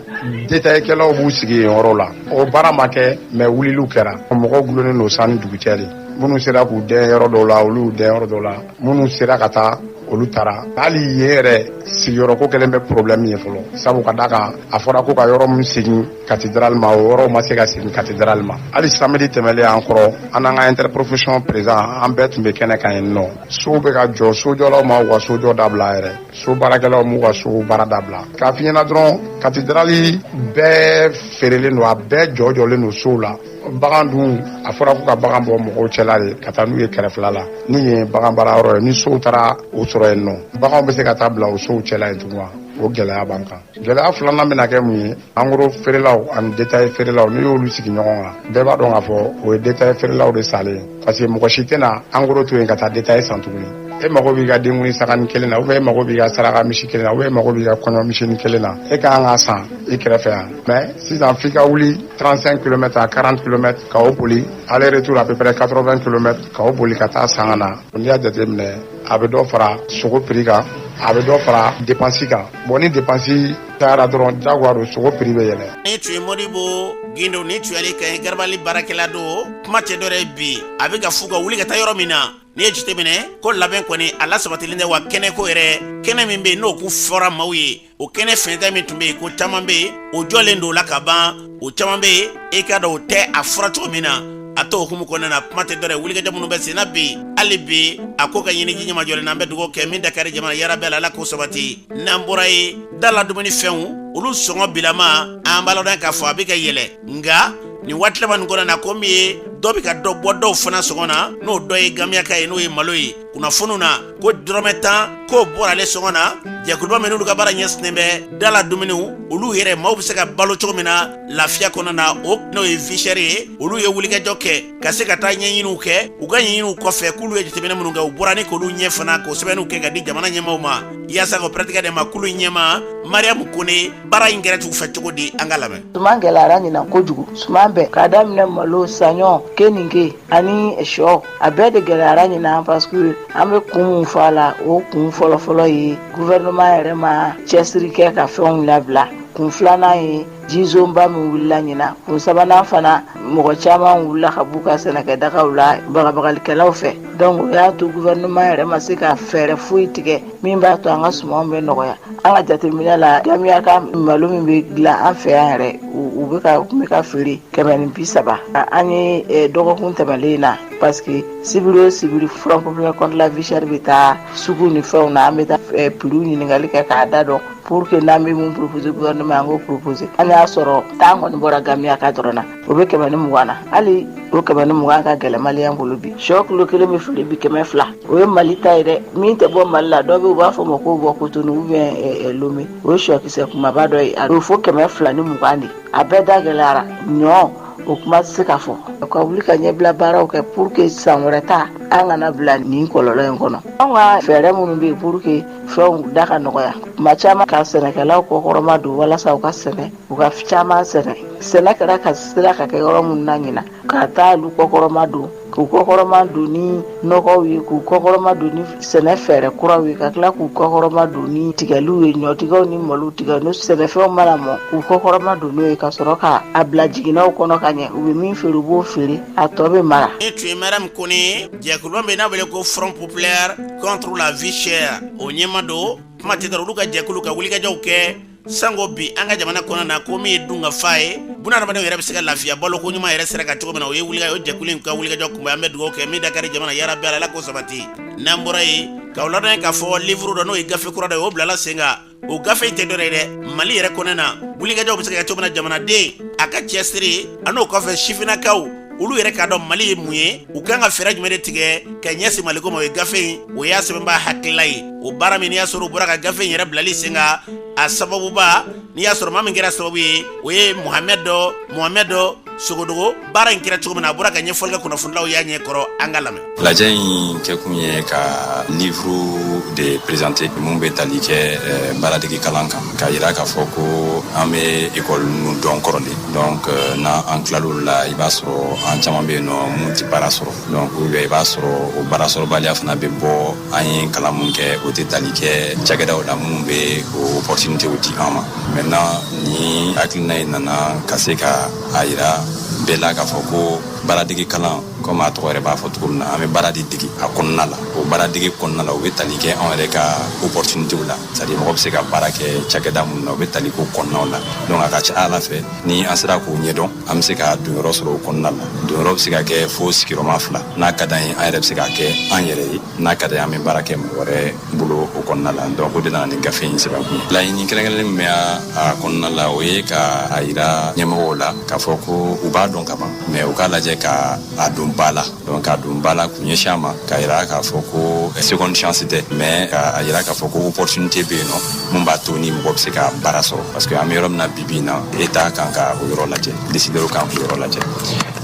détailkɛlaw b'u sigi yen yɔrɔ la. O baara ma kɛ, mais wuliliw kɛra. Mɔgɔw gulonnen don san ni dugu cɛ de. Minnu sera k'u dɛn yɔrɔ dɔw la, olu y'u dɛn yɔrɔ dɔw la. Minnu sera ka taa, olu taara. Hali yen yɛrɛ sigiyɔrɔ ko kɛlen bɛ problème ye fɔlɔ, sabu ka da kan a fɔra ko ka yɔrɔ min segin cathédrale ma, o yɔrɔw ma se ka segin cathédrale ma. Hali samedi tɛmɛlen an kɔrɔ, an n'an ka interprofession président, an bɛɛ tun bɛ kɛnɛ kan yen nɔ. Sow bɛ ka jɔ, sojɔlaw ma u ka sojɔ dabila yɛrɛ, so baarakɛlaw m'u ka so baara dabila. K'a f'i ɲɛna dɔrɔn. Katidrali bɛɛ feerelen don, a bɛɛ jɔjɔlen don sow la. Bagan dun, a fɔra ko ka bagan bɔ mɔgɔw cɛla de ka taa n'u ye kɛrɛfɛla la. Ni yen ye bagan baara yɔrɔ ye, ni sow taara o sɔrɔ yen nɔ, baganw bɛ se ka taa bila o sow cɛla yen tugun wa? O gɛlɛya b'an kan. Gɛlɛya filanan bɛna kɛ mun ye? En gros feerelaw ani détail feerelaw, n'i y'olu sigi ɲɔgɔn kan, bɛɛ b'a dɔn k'a fɔ o ye détail feerelaw de salen ye, parce que mɔgɔ si tɛna en gros to yen ka taa détail san tuguni. E mago b'i ka denkuni sagani kelen na, ou bien e mago b'i ka saraka misi kelen na, ou bien e mago b'i ka kɔɲɔ misini kelen na, e ka kan ka san i kɛrɛfɛ yan. Mais sisan, f'i ka wuli 35 km à 40 km ka o boli aller retour, à peu près 80 km, ka o boli ka taa san ka na. N'i y'a jateminɛ, a bɛ dɔ fara sogo prix kan, a bɛ dɔ fara dépense kan. Bon, ni dépense cayara dɔrɔn, jagoya don, sogo prix bɛ yɛlɛ. Ni tun ye Modibo Gindo, ni tun y'ale kan ye, garabali baarakɛla don. Kuma tɛ dɔwɛrɛ ye bi, a bɛ ka fu ka wuli ka taa yɔrɔ min na, n'i ye jateminɛ ko labɛn kɔni a lasabatilen tɛ wa. Kɛnɛ ko yɛrɛ, kɛnɛ min bɛ yen, n'o k'u fɔra maaw ye, o kɛnɛ fɛntɛ min tun bɛ yen, ko caman bɛ yen, o jɔlen don o la ka ban. O caman bɛ yen, e k'a dɔn o tɛ a fɔra cogo min na. A t'o hukumu kɔnɔna na, kuma tɛ dɔwɛrɛ, wulikajɔ minnu bɛ sen na bi, hali bi a ko ka ɲini ji ɲɛmajɔlen na. An bɛ dugawu kɛ min da kari jamana yara bɛɛ la, Ala k'o sabati. N'an bɔra yen, da la dumuni fɛnw, olu sɔngɔ bilama, an b'a ladɔn k'a fɔ a bɛ ka yɛlɛ. Nka nin waati laban nin kɔnɔna na, ko min ye dɔ bɛ ka dɔ bɔ dɔw fana sɔngɔ na, n'o dɔ ye gamiyaka ye, n'o ye malo ye. Kunnafoniw na ko dɔrɔmɛ 10 k'o bɔra ale sɔngɔ na. Jɛkuluba min n'olu ka baara ɲɛsinnen bɛ da la dumuniw, olu yɛrɛ maaw bɛ se ka balo cogo min na lafiya kɔnɔna na, o n'o ye vie chère ye, olu ye wulikajɔ kɛ ka se ka taa ɲɛɲiniw kɛ. U ka ɲɛɲiniw kɔfɛ, k'olu ye jateminɛ minnu kɛ, u bɔra ni k'olu ɲɛ fana, k'o sɛbɛnniw kɛ ka di jamana ɲɛmaaw ma yaasa k'o pɛrɛtigɛ de ma. Kulu ɲɛmaa Mariamu Kone, baara in kɛra cogo fɛ cogo di? An ka lamɛn. Suman gɛlɛyara ɲinan kojugu. Suman bɛɛ, k'a daminɛ malo, saɲɔ, keninge ani sɔ, a bɛɛ de gɛlɛyara ɲinan, parce que an bɛ kun mun fɔ a la, o kun fɔlɔfɔlɔ ye gouvernement yɛrɛ ma cɛsiri kɛ ka fɛnw labila. Kun filanan ye jizonba min wulila ɲinan. Kun sabanan fana, mɔgɔ caman wulila ka b'u ka sɛnɛkɛdagaw la bagabagalikɛlaw fɛ. Donc o y'a to gouvernement yɛrɛ ma se ka fɛɛrɛ foyi tigɛ min b'a to an ka sumanw bɛ nɔgɔya. An ka jateminɛ la, gamiya ka malo min bɛ dilan an fɛ yan yɛrɛ, u bɛ ka tun bɛ ka feere 130. An ye dɔgɔkun tɛmɛlen na, parce que sibiri o sibiri, Front populaire contre la vie chère bɛ taa sugu ni fɛnw na, an bɛ taa prix ɲininkali kɛ k'a da dɔn, pour que n'an bɛ mun proposer gouvernement, an k'o proposer. An y'a sɔrɔ 10 kɔni bɔra gamiya ka dɔrɔn na, o bɛ 120 na. Hali o 120 ka gɛlɛn maliyɛn bolo bi. Sɔ kilo kelen bɛ feere bi 200. O ye Mali ta ye dɛ. Min tɛ bɔ Mali la, dɔ bɛ, u b'a fɔ ma ko bɔ Cotonou ou bien Lomé, o ye sɔkisɛ kumaba dɔ ye, a bɛ fo 220 de. A bɛɛ da gɛlɛyara. Ɲɔ, o kuma tɛ se ka fɔ. Ka wuli ka ɲɛbila baaraw kɛ pour que san wɛrɛ ta, an kana bila nin kɔlɔlɔ in kɔnɔ. Anw ka fɛɛrɛ minnu bɛ yen pour que fɛnw da ka nɔgɔya, tuma caman ka sɛnɛkɛlaw kɔkɔrɔma don walasa u ka sɛnɛ, u ka caman sɛnɛ. Sɛnɛ kɛra ka sira ka kɛ yɔrɔ minnu na ɲina, ka taa olu kɔkɔrɔma don, k'u kɔkɔrɔma don ni nɔgɔw ye, k'u kɔkɔrɔma don ni sɛnɛ fɛɛrɛ kuraw ye, ka tila k'u kɔkɔrɔma don ni tigɛliw ye, ɲɔtigɛw ni malo tigɛ ni sɛnɛfɛnw mana mɔ, k'u kɔkɔrɔma don n'o ye, ka sɔrɔ ka a bila jiginɛw kɔnɔ ka ɲɛ. U bɛ min feere, u b'o feere, a tɔ bɛ mara. Ni tun ye Mariam Kone, jɛkuluba min n'a wele ko Front populaire contre la vie chère, o ɲɛma don. Kuma tɛ dɔrɔn, olu ka jɛkulu ka wulikajɔw kɛ sanko bi an ka jamana kɔnɔ na, ko min ye dun ka fa ye, bunadamadenw yɛrɛ bɛ se ka lafiya baloko ɲuman yɛrɛ sera ka cogo min na, o ye wuli o jɛkulu in ka wulikajɔ kunbɛn. An bɛ dugawu kɛ min da kari jamana yara bɛɛ la, Ala k'o sabati. N'an bɔra yen, k'aw ladɔn k'a fɔ livre dɔ, n'o ye gafe kura dɔ ye, o bilala sen kan. O gafe in tɛ dɔ ye dɛ, Mali yɛrɛ kɔnɔ na, wulikajɔw bɛ se ka kɛ cogo min na, jamanaden a ka cɛsiri, a n'o kɔfɛ sifinnakaw, olu yɛrɛ k'a dɔn Mali ye mun ye, u kan ka fɛɛrɛ jumɛn de tigɛ ka ɲɛsin Maliko ma. O ye gafe in, o y'a sɛbɛnbaa hakilila ye. O baara min, n'i y'a sɔrɔ u bɔra ka gafe in yɛrɛ bilali sen kan, a sababuba, n'i y'a sɔrɔ maa min kɛra sababu ye, o ye Mohamɛd dɔ, Mohamɛd dɔ Sogodogo. Baara in kɛra cogo min na, a bɔra ka ɲɛfɔli kɛ kunnafonilaw y'a ɲɛ kɔrɔ. An ka lamɛn. Lajɛ in kɛkun ye ka livre de présenter mun bɛ tali kɛ baaradege kalan kan, k'a yira k'a fɔ ko an bɛ école ninnu dɔn kɔrɔlen. Donc n'an an tilal'olu la, i b'a sɔrɔ an caman bɛ yen nɔ mun tɛ baara sɔrɔ. Donc ou bien i b'a sɔrɔ o baara sɔrɔbaliya fana bɛ bɔ an ye kalan mun kɛ, o tɛ tali kɛ cakɛdaw la minnu bɛ o opportunité di an ma. Maintenant, ni hakilina in nana ka se ka a yira bɛɛ la k'a fɔ ko baaradege kalan Komi a tɔgɔ yɛrɛ b'a fɔ cogo min na, an bɛ baara de dege a kɔnɔna la. O baara dege kɔnɔna la, o bɛ tali kɛ anw yɛrɛ ka opportunitéw la, c'est à dire mɔgɔ bɛ se ka baara kɛ cakɛda minnu na, o bɛ tali k'o kɔnɔnaw la. Donc a ka ca ala fɛ, ni an sera k'o ɲɛdɔn, an bɛ se ka donyɔrɔ sɔrɔ o kɔnɔna la. Donyɔrɔ bɛ se ka kɛ fo sigiyɔrɔma 2. N'a ka d'an ye, an yɛrɛ bɛ se k'a kɛ an yɛrɛ ye. N'a ka d'an ye, an bɛ baara kɛ mɔgɔ wɛrɛ bolo o kɔnɔna la. Donc o de nana ni gafe in sɛbɛn kun ye. Laɲini kɛrɛnkɛrɛnnen min bɛ a kɔnɔna la, o ye ka a yira ɲɛmɔgɔw la k'a fɔ ko u b'a dɔn ka ban, mais u k'a lajɛ ka a don ba la. Donc k'a don ba la, k'u ɲɛsin a ma, k'a yira k'a fɔ ko seconde chance tɛ, mais k'a yira k'a fɔ ko opportunité bɛ yen nɔ mun b'a to ni mɔgɔ bɛ se ka baara sɔrɔ, parce que an bɛ yɔrɔ min na bi bi in na, État kan ka o yɔrɔ lajɛ, décideur kan k'o yɔrɔ lajɛ.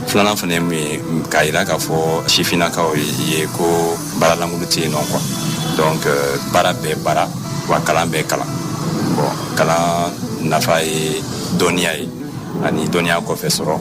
Filanan fana ye mun ye? K'a yira k'a fɔ sifinnakaw ye ko baara lankolon tɛ yen nɔ quoi. Donc baara bɛɛ baara wa, kalan bɛɛ kalan. Bon, kalan nafa ye dɔnniya ye, ani dɔnniya kɔfɛ sɔrɔ.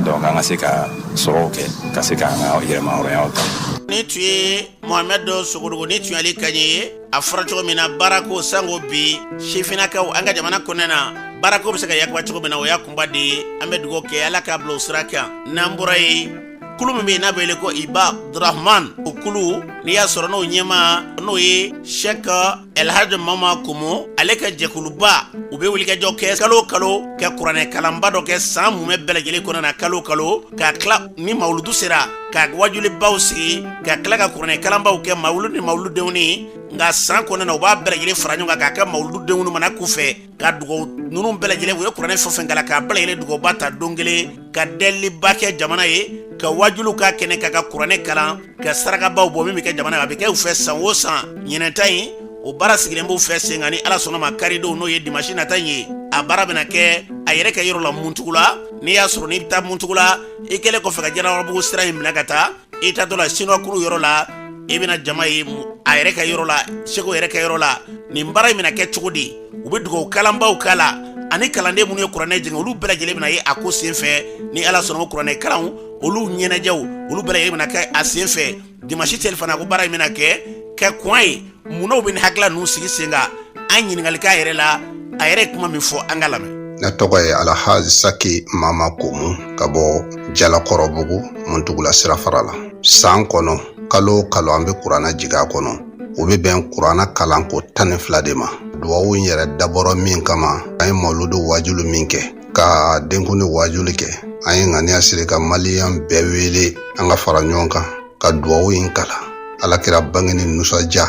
Donc an ka se ka sɔrɔw kɛ, ka se k'an ka yɛrɛmahɔrɔnyaw ta. Ni tun ye Mohamɛd Sogodogo, ni tun y'ale kan ye. A fɔra cogo min na, baarako sango bi sifinnakaw an ka jamana kɔnɔna na, baarako bɛ se ka yakuba cogo min na, o y'a kunba de ye. An bɛ dugawu kɛ, Ala k'a bila o sira kan. N'an bɔra yen, kulu min bɛ yen n'a bɛ wele ko Ibadurahman, o kulu n'i y'a sɔrɔ n'o ɲɛmaa n'o ye Sɛk Elhaji Mama Komo, ale ka jɛkuluba, u bɛ wulikajɔ kɛ kalo o kalo ka kuranɛ kalanba dɔ kɛ san mumɛ bɛɛ lajɛlen kɔnɔ na, kalo o kalo, ka tila ni mawuludu sera ka wajulibaw sigi, ka tila ka kuranɛ kalanbaw kɛ mawulu ni mawuludenw ni. Nka san kɔnɔna na, u b'a bɛɛ lajɛlen fara ɲɔgɔn kan k'a kɛ mawuludenw mana k'u fɛ ka dugawu ninnu bɛɛ lajɛlen, u ye kuranɛ fɛn fɛn kalan, k'a bɛɛ lajɛlen dugawuba ta don kelen, ka deliba kɛ jamana ye, ka wajuliw k'a kɛnɛ kan, ka kuranɛ kalan, ka sarakabaw bɔ min bɛ kɛ jamana ye. A bɛ kɛ u fɛ san o san. Ɲinɛta in, o baara sigilen b'u fɛ sen kan. Ni Ala sɔnna ma, karidon, n'o ye dimanche nata in ye, a baara bɛna kɛ a yɛrɛ kɛ yɔrɔ la Muntugula. N'i y'a sɔrɔ n'i bɛ taa Muntugula, i kɛlen kɔfɛ ka Jalakɔrɔbugu sira in minɛ ka taa, i taatɔ la Sinuwakuru yɔrɔ la, i bɛna jama ye a yɛrɛ ka yɔrɔ la, Seko yɛrɛ ka yɔrɔ la. Nin baara in bɛna kɛ cogo di? U bɛ dugawu kalanbaw k'a la, ani kalanden minnu ye kuranɛ jigin, olu bɛɛ lajɛlen bɛna ye a ko sen fɛ. Ni Ala sɔnna, kuranɛ kalanw, olu ɲɛnajɛw, olu bɛɛ lajɛlen bɛna kɛ a sen fɛ dimanche seli fana. Ko baara in bɛna kɛ ka kɔn ye. Munnaw bɛ nin hakilila ninnu sigi sen kan? An ɲininkali k'a yɛrɛ la, a yɛrɛ ye kuma min fɔ, an ka lamɛn. Ne tɔgɔ ye Alhaji Saki Mama Komu, ka bɔ Jalakɔrɔbugu, Muntugula sirafara la. San kɔnɔ, kalo o kalo, an bɛ kuranɛ jigin a kɔnɔ. O bɛ bɛn kuranɛ kalanko 12 de ma. Duwawu in yɛrɛ dabɔra min kama, an ye mawuludu wajulu min kɛ, ka denkundi wajulu kɛ, an ye ŋaniya siri ka maliyɛn bɛɛ wele an ka fara ɲɔgɔn kan ka duwawu in kalan, Alakira bangeni nusadiya,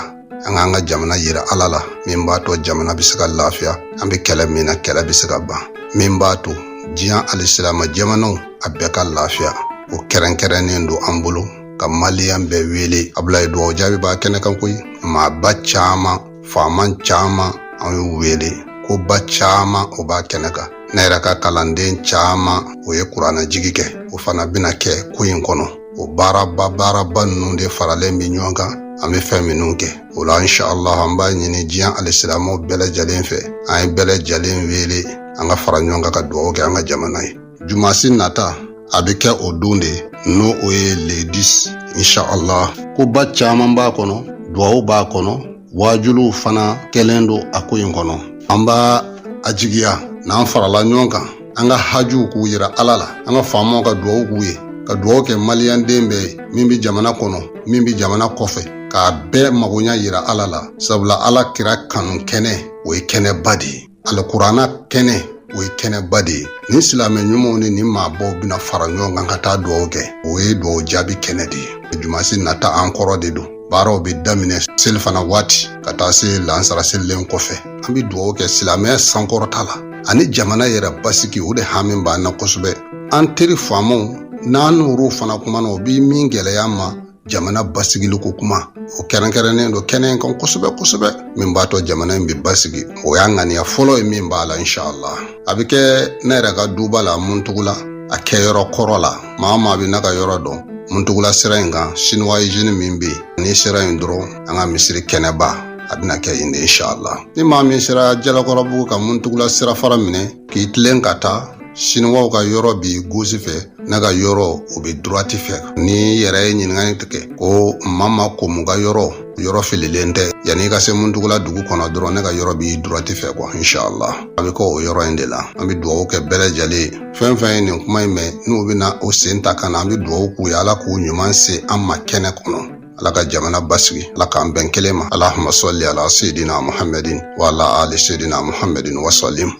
an k'an ka jamana yira Ala la, min b'a to jamana bɛ se ka lafiya. An bɛ kɛlɛ min na, kɛlɛ bɛ se ka ban, min b'a to diɲɛ alisilama jamanaw a bɛɛ ka lafiya. O kɛrɛnkɛrɛnnen don an bolo ka maliyɛn bɛɛ wele. Abulayi, duwawu jaabi b'a kɛnɛ kan koyi. Maaba caman, faama caman, an y'u wele. Koba caman, o b'a kɛnɛ kan. Ne yɛrɛ ka kalanden caman, o ye kuranɛ jigi kɛ, o fana bɛna kɛ ko in kɔnɔ. O baaraba baaraba ninnu de faralen bɛ ɲɔgɔn kan, an bɛ fɛn minnu kɛ o la. Inshallah, an b'a ɲini diɲɛ alisilamɛw bɛɛ lajɛlen fɛ, an ye bɛɛ lajɛlen wele an ka fara ɲɔgɔn kan ka dugawu kɛ an ka jamana ye. Jumasi nata, a bɛ kɛ o don de, n'o o ye le 10, inshallah. Koba caman b'a kɔnɔ, duwawu b'a kɔnɔ, wajuliw fana kɛlen don a ko in kɔnɔ. An b'a a jigiya n'an farala ɲɔgɔn kan, an ka hajuw k'u yira Ala la, an ka faamaw ka duwawu k'u ye, ka duwawu kɛ maliyɛnden bɛɛ ye, min bɛ jamana kɔnɔ, min bɛ jamana kɔfɛ, k'a bɛɛ magoɲa yira Ala la. Sabula Ala kira kanu kɛnɛ, o ye kɛnɛba de ye. Alikuranna kɛnɛ, o ye kɛnɛba de ye. Ni silamɛ ɲumanw ni nin maabaw bɛna fara ɲɔgɔn kan ka taa duwawu kɛ, o ye duwawu jaabi kɛnɛ de ye. Jumasi nata an kɔrɔ de don. Baaraw bɛ daminɛ selifana waati ka taa se lansara selilen kɔfɛ. An bɛ dugawu kɛ silamɛya sankɔrɔta la ani jamana yɛrɛ basigi. O de hami b'an na kosɛbɛ. An teri faamaw n'an n'olu fana kumana, o bi min gɛlɛya ma, jamana basigili ko kuma, o kɛrɛnkɛrɛnnen don kɛnɛ in kan kosɛbɛ kosɛbɛ. Min b'a to jamana in bɛ basigi, o y'a ŋaniya fɔlɔ ye min b'a la. Inshallah, a bɛ kɛ ne yɛrɛ ka duba la, Muntugula, a kɛyɔrɔ kɔrɔ la. Maa o maa bɛ ne ka yɔrɔ dɔn, Muntugula sira in kan, Chinois usine min bɛ yen, n'i sera yen dɔrɔn, an ka misiri kɛnɛba, a bɛna kɛ yen de, inshallah. Ni maa min sera Jalakɔrɔbugu ka Muntugula sirafara minɛ k'i tilen ka taa, Siniwaw ka yɔrɔ b'i gauche fɛ. Ne ka yɔrɔ, o bɛ droite fɛ. Ni yɛrɛ ye ɲininkali kɛ ko Mama Komu ka yɔrɔ, yɔrɔ fililen tɛ. Yanni i ka se Muntugula dugu kɔnɔ dɔrɔn, ne ka yɔrɔ b'i droite fɛ quoi. Inshallah, a bɛ kɛ o yɔrɔ in de la. An bɛ dugawu kɛ bɛɛ lajɛlen. Fɛn fɛn ye nin kuma in mɛn, n'u bɛna o sen ta ka na, an bɛ dugawu k'u ye, Ala k'u ɲuman se an ma kɛnɛ kɔnɔ. Ala ka jamana basigi, Ala k'an bɛn kelen ma. Allahumma salli ala sayyidina Muhammadin wa ala ali sayyidina Muhammadin wa sallim.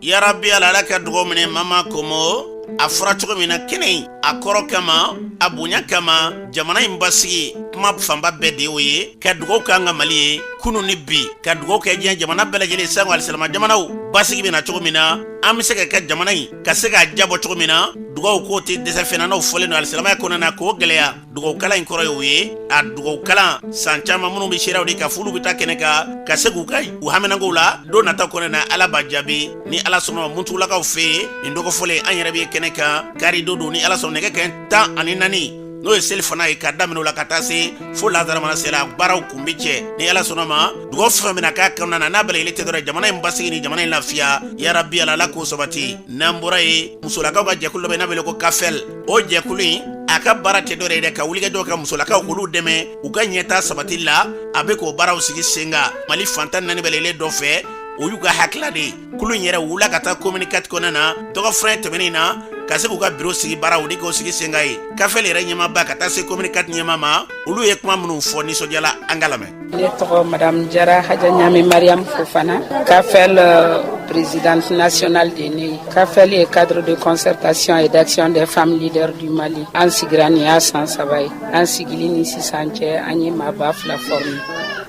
Yarabi Ala, Ala ka dugawu minɛ. Mama Komo, a fɔra cogo min na, kɛnɛ in a kɔrɔ kama, a bonya kama, jamana in basigi kuma fanba bɛɛ de y'o ye. Ka dugawu k'an ka Mali ye kunu ni bi, ka dugawu kɛ diɲɛ jamana bɛɛ lajɛlen, sango alisilama jamanaw. Basigi bɛ na cogo min na, an bɛ se ka kɛ jamana in ka se k'a jabɔ cogo min na, dugawu k'o tɛ dɛsɛ fɛn na. N'o fɔlen don alisilamaya kɔnɔna na, k'o gɛlɛya dugawukalan in kɔrɔ ye o ye. A dugawukalan san caman minnu bɛ seerew de ka f'olu bɛ taa kɛnɛ kan ka se k'u ka u haminankow la, don nata kɔnɔ na, Ala b'a jaabi ni Ala sɔnna. Muntugulakaw fɛ yen, nin dɔgɔfɔlen, an yɛrɛ bɛ kɛnɛ kan kari don don ni Ala sɔnna, nɛgɛ kɛ 14, n'o ye seli fana ye, ka daminɛ o la ka taa se fo lazara mana sera, baaraw kun bɛ cɛ ni Ala sɔnna ma. Dugawu fɛn bɛna k'a kɔnɔna na, n'a bɛɛ lajɛlen tɛ dɔrɔn jamana in basigi ni jamana in lafiya. Yarabi Ala, Ala k'o sabati. N'an bɔra yen, musolakaw ka jɛkulu dɔ bɛ n'a wele ko Kafɛl. O jɛkulu in, a ka baara tɛ dɔwɛrɛ ye dɛ, ka wulikajɔ ka musolakaw k'olu dɛmɛ u ka ɲɛtaa sabati la. A bɛ k'o baaraw sigi sen kan Mali fan 14 bɛɛ lajɛlen dɔ fɛ. O y'u ka hakilila de ye. Kulu in yɛrɛ wula ka taa commune 4 kɔnɔna na dɔgɔfura tɛmɛnen na, ka se k'u ka biro sigi, baaraw de k'o sigi sen kan ye. Kafɛl yɛrɛ ɲɛmaaba ka taa se commune 4 ɲɛmaa ma, olu ye kuma minnu fɔ nisɔndiyala, an ka lamɛn. Ne tɔgɔ Madame Jara Haja Ɲami Mariam Fofana, Kafel présidente nationale de ne ye. Kafel ye cadre de concertation et d'action des femmes leaders du Mali. An sigira nin y'a san 3 ye. An sigili ni sisan cɛ, an ye maa 2000 former.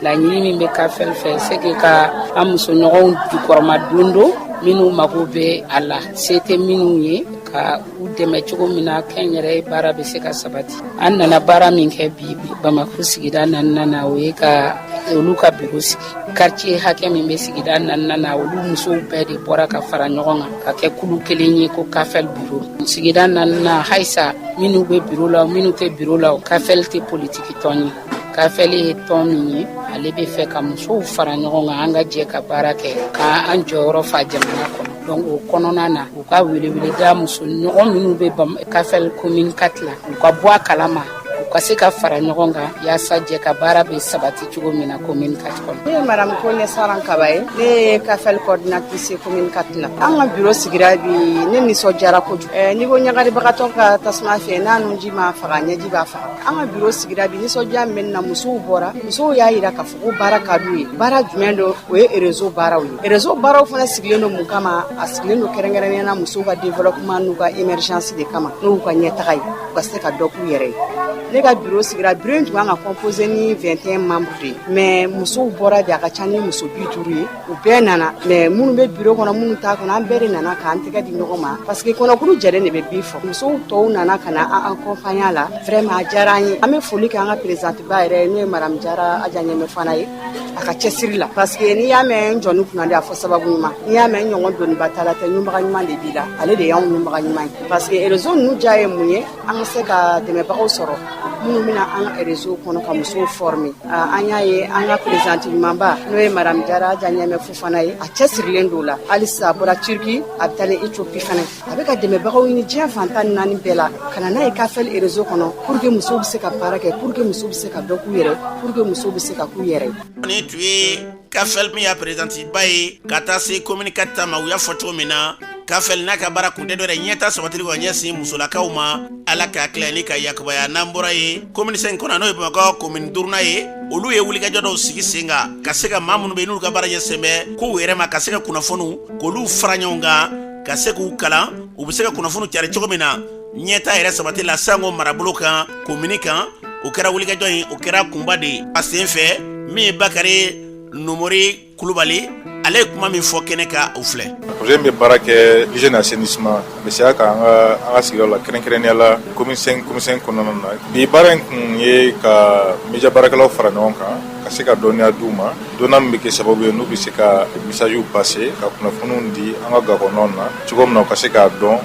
Laɲini min bɛ Kafel fɛ, c'est que ka an musoɲɔgɔnw jukɔrɔma don don minnu mago bɛ a la, se tɛ minnu ye, ka u dɛmɛ cogo min na kɛnyɛrɛye baara bɛ se ka sabati. An nana baara min kɛ bi Bamako sigida naaninan na, o ye ka olu ka biro sigi. Quartier hakɛ min bɛ sigida naaninan na, olu musow bɛɛ de bɔra ka fara ɲɔgɔn kan ka kɛ kulu kelen ye ko Kafel biro. Sigida naaninan, halisa minnu bɛ biro la, minnu tɛ biro la, Kafel tɛ politiki tɔn ye. Kafel ye tɔn min ye, ale bɛ fɛ ka musow fara ɲɔgɔn kan, an ka jɛ ka baara kɛ k'an jɔyɔrɔ fa jamana kɔnɔ. Donc o kɔnɔna na, u ka weleweleda muso ɲɔgɔn minnu bɛ Kafel commune 4 la, u ka bɔ a kalama, u ka se ka fara ɲɔgɔn kan yaasa jɛ ka baara bɛ sabati cogo min na commune 4 kɔnɔ. Ne ye madame Kone Saran Kaba ye. Ne ye Kafel coordinatrice commune 4 la. An ka bureau sigira bi, ne nisɔndiyara kojugu. N'i ko ɲagaribagatɔ ka tasuma fɛ, n'a nunji ma faga, ɲɛji b'a faga. An ka bureau sigira bi, nisɔndiya min bɛ ne na, musow bɔra, musow y'a yira k'a fɔ ko baara ka d'u ye. Baara jumɛn don? O ye réseau baaraw ye. Réseau baaraw fana sigilen don mun kama? A sigilen don kɛrɛnkɛrɛnnenya na musow ka développement n'u ka émergence de kama, n'u ka ɲɛtaga ye, u ka se ka dɔ k'u yɛrɛ ye. Ne ka bureau sigira, bureau in tun kan ka composé ni 21 membres de ye, mais musow bɔra bi, a ka ca ni muso 50 ye. U bɛɛ nana, mais minnu bɛ bureau kɔnɔ, minnu t'a kɔnɔ, an bɛɛ de nana k'an tɛgɛ di ɲɔgɔn ma, parce que kɔnɔkulu jɛlen de bɛ bi fɔ. Musow tɔw nana ka na an accompagner la. Vraiment, a diyara an ye. An bɛ foli kɛ an ka présidente ba yɛrɛ ye, n'o ye madame Jara Aja Ɲɛmɛ fana ye, a ka cɛsiri la, parce que n'i y'a mɛn n jɔni kunnandi, a fɔ sababu ɲuman. N'i y'a mɛn n ɲɔgɔn doniba ta la tɛ, ɲumaga ɲuman de b'i la. Ale de y'anw ɲumaga ɲuman ye, parce que réseau ninnu diya ye mun ye? An ka se ka dɛmɛbagaw sɔrɔ minnu bɛna an ka réseau kɔnɔ ka musow former. An y'a ye, an ka présidente ɲumanba, n'o ye madame Jara Aja Ɲɛmɛ Fofana ye, a cɛsirilen don la. Halisa a bɔra Turki, a bɛ taa ni Éthiopie fana, a bɛ ka dɛmɛbagaw ɲini diɲɛ fan 14 bɛɛ la ka na n'a ye Kafel réseau kɔnɔ, pour que musow bɛ se ka baara kɛ, pour que musow bɛ se ka dɔ k'u yɛrɛ, pour que musow bɛ se ka k'u yɛrɛ. Nin tun ye Kafel min y'a présidente ba ye ka taa se commune 4 ta ma. U y'a fɔ cogo min na, Kafel n'a ka baara kun tɛ dɔwɛrɛ, ɲɛta sabatili ka ɲɛsin musolakaw ma. Ala k'a tila ni ka yakubaya. N'an bɔra ye, commune 5 kɔnɔ, n'o ye Bamakɔ commune duurunan ye, olu ye wulikajɔ dɔw sigi sen kan ka se ka maa minnu bɛ yen n'olu ka baara ɲɛsin bɛ k'u yɛrɛ ma, ka se ka kunnafoniw k'olu fara ɲɔgɔn kan, ka se k'u kalan, u bɛ se ka kunnafoniw cari cogo min na ɲɛta yɛrɛ sabati la sango marabolo kan, commune kan. O kɛra wulikajɔ in, o kɛra kunba de ye a sen fɛ. Min ye Bakari Nomori Kulubali, ale ye kuma min fɔ kɛnɛ kan, o filɛ. Projet in bɛ baara kɛ hygiène, assainissement, a bɛ se ka an ka sigida la, kɛrɛnkɛrɛnnenya la commune 5, commune 5 kɔnɔna na. Bi baara in kun ye ka média baarakɛlaw fara ɲɔgɔn kan ka se ka dɔnniya d'u ma, dɔnniya min bɛ kɛ sababu ye n'u bɛ se ka messages passer, ka kunnafoniw di an ka ga kɔnɔnaw na cogo min na, u ka se k'a dɔn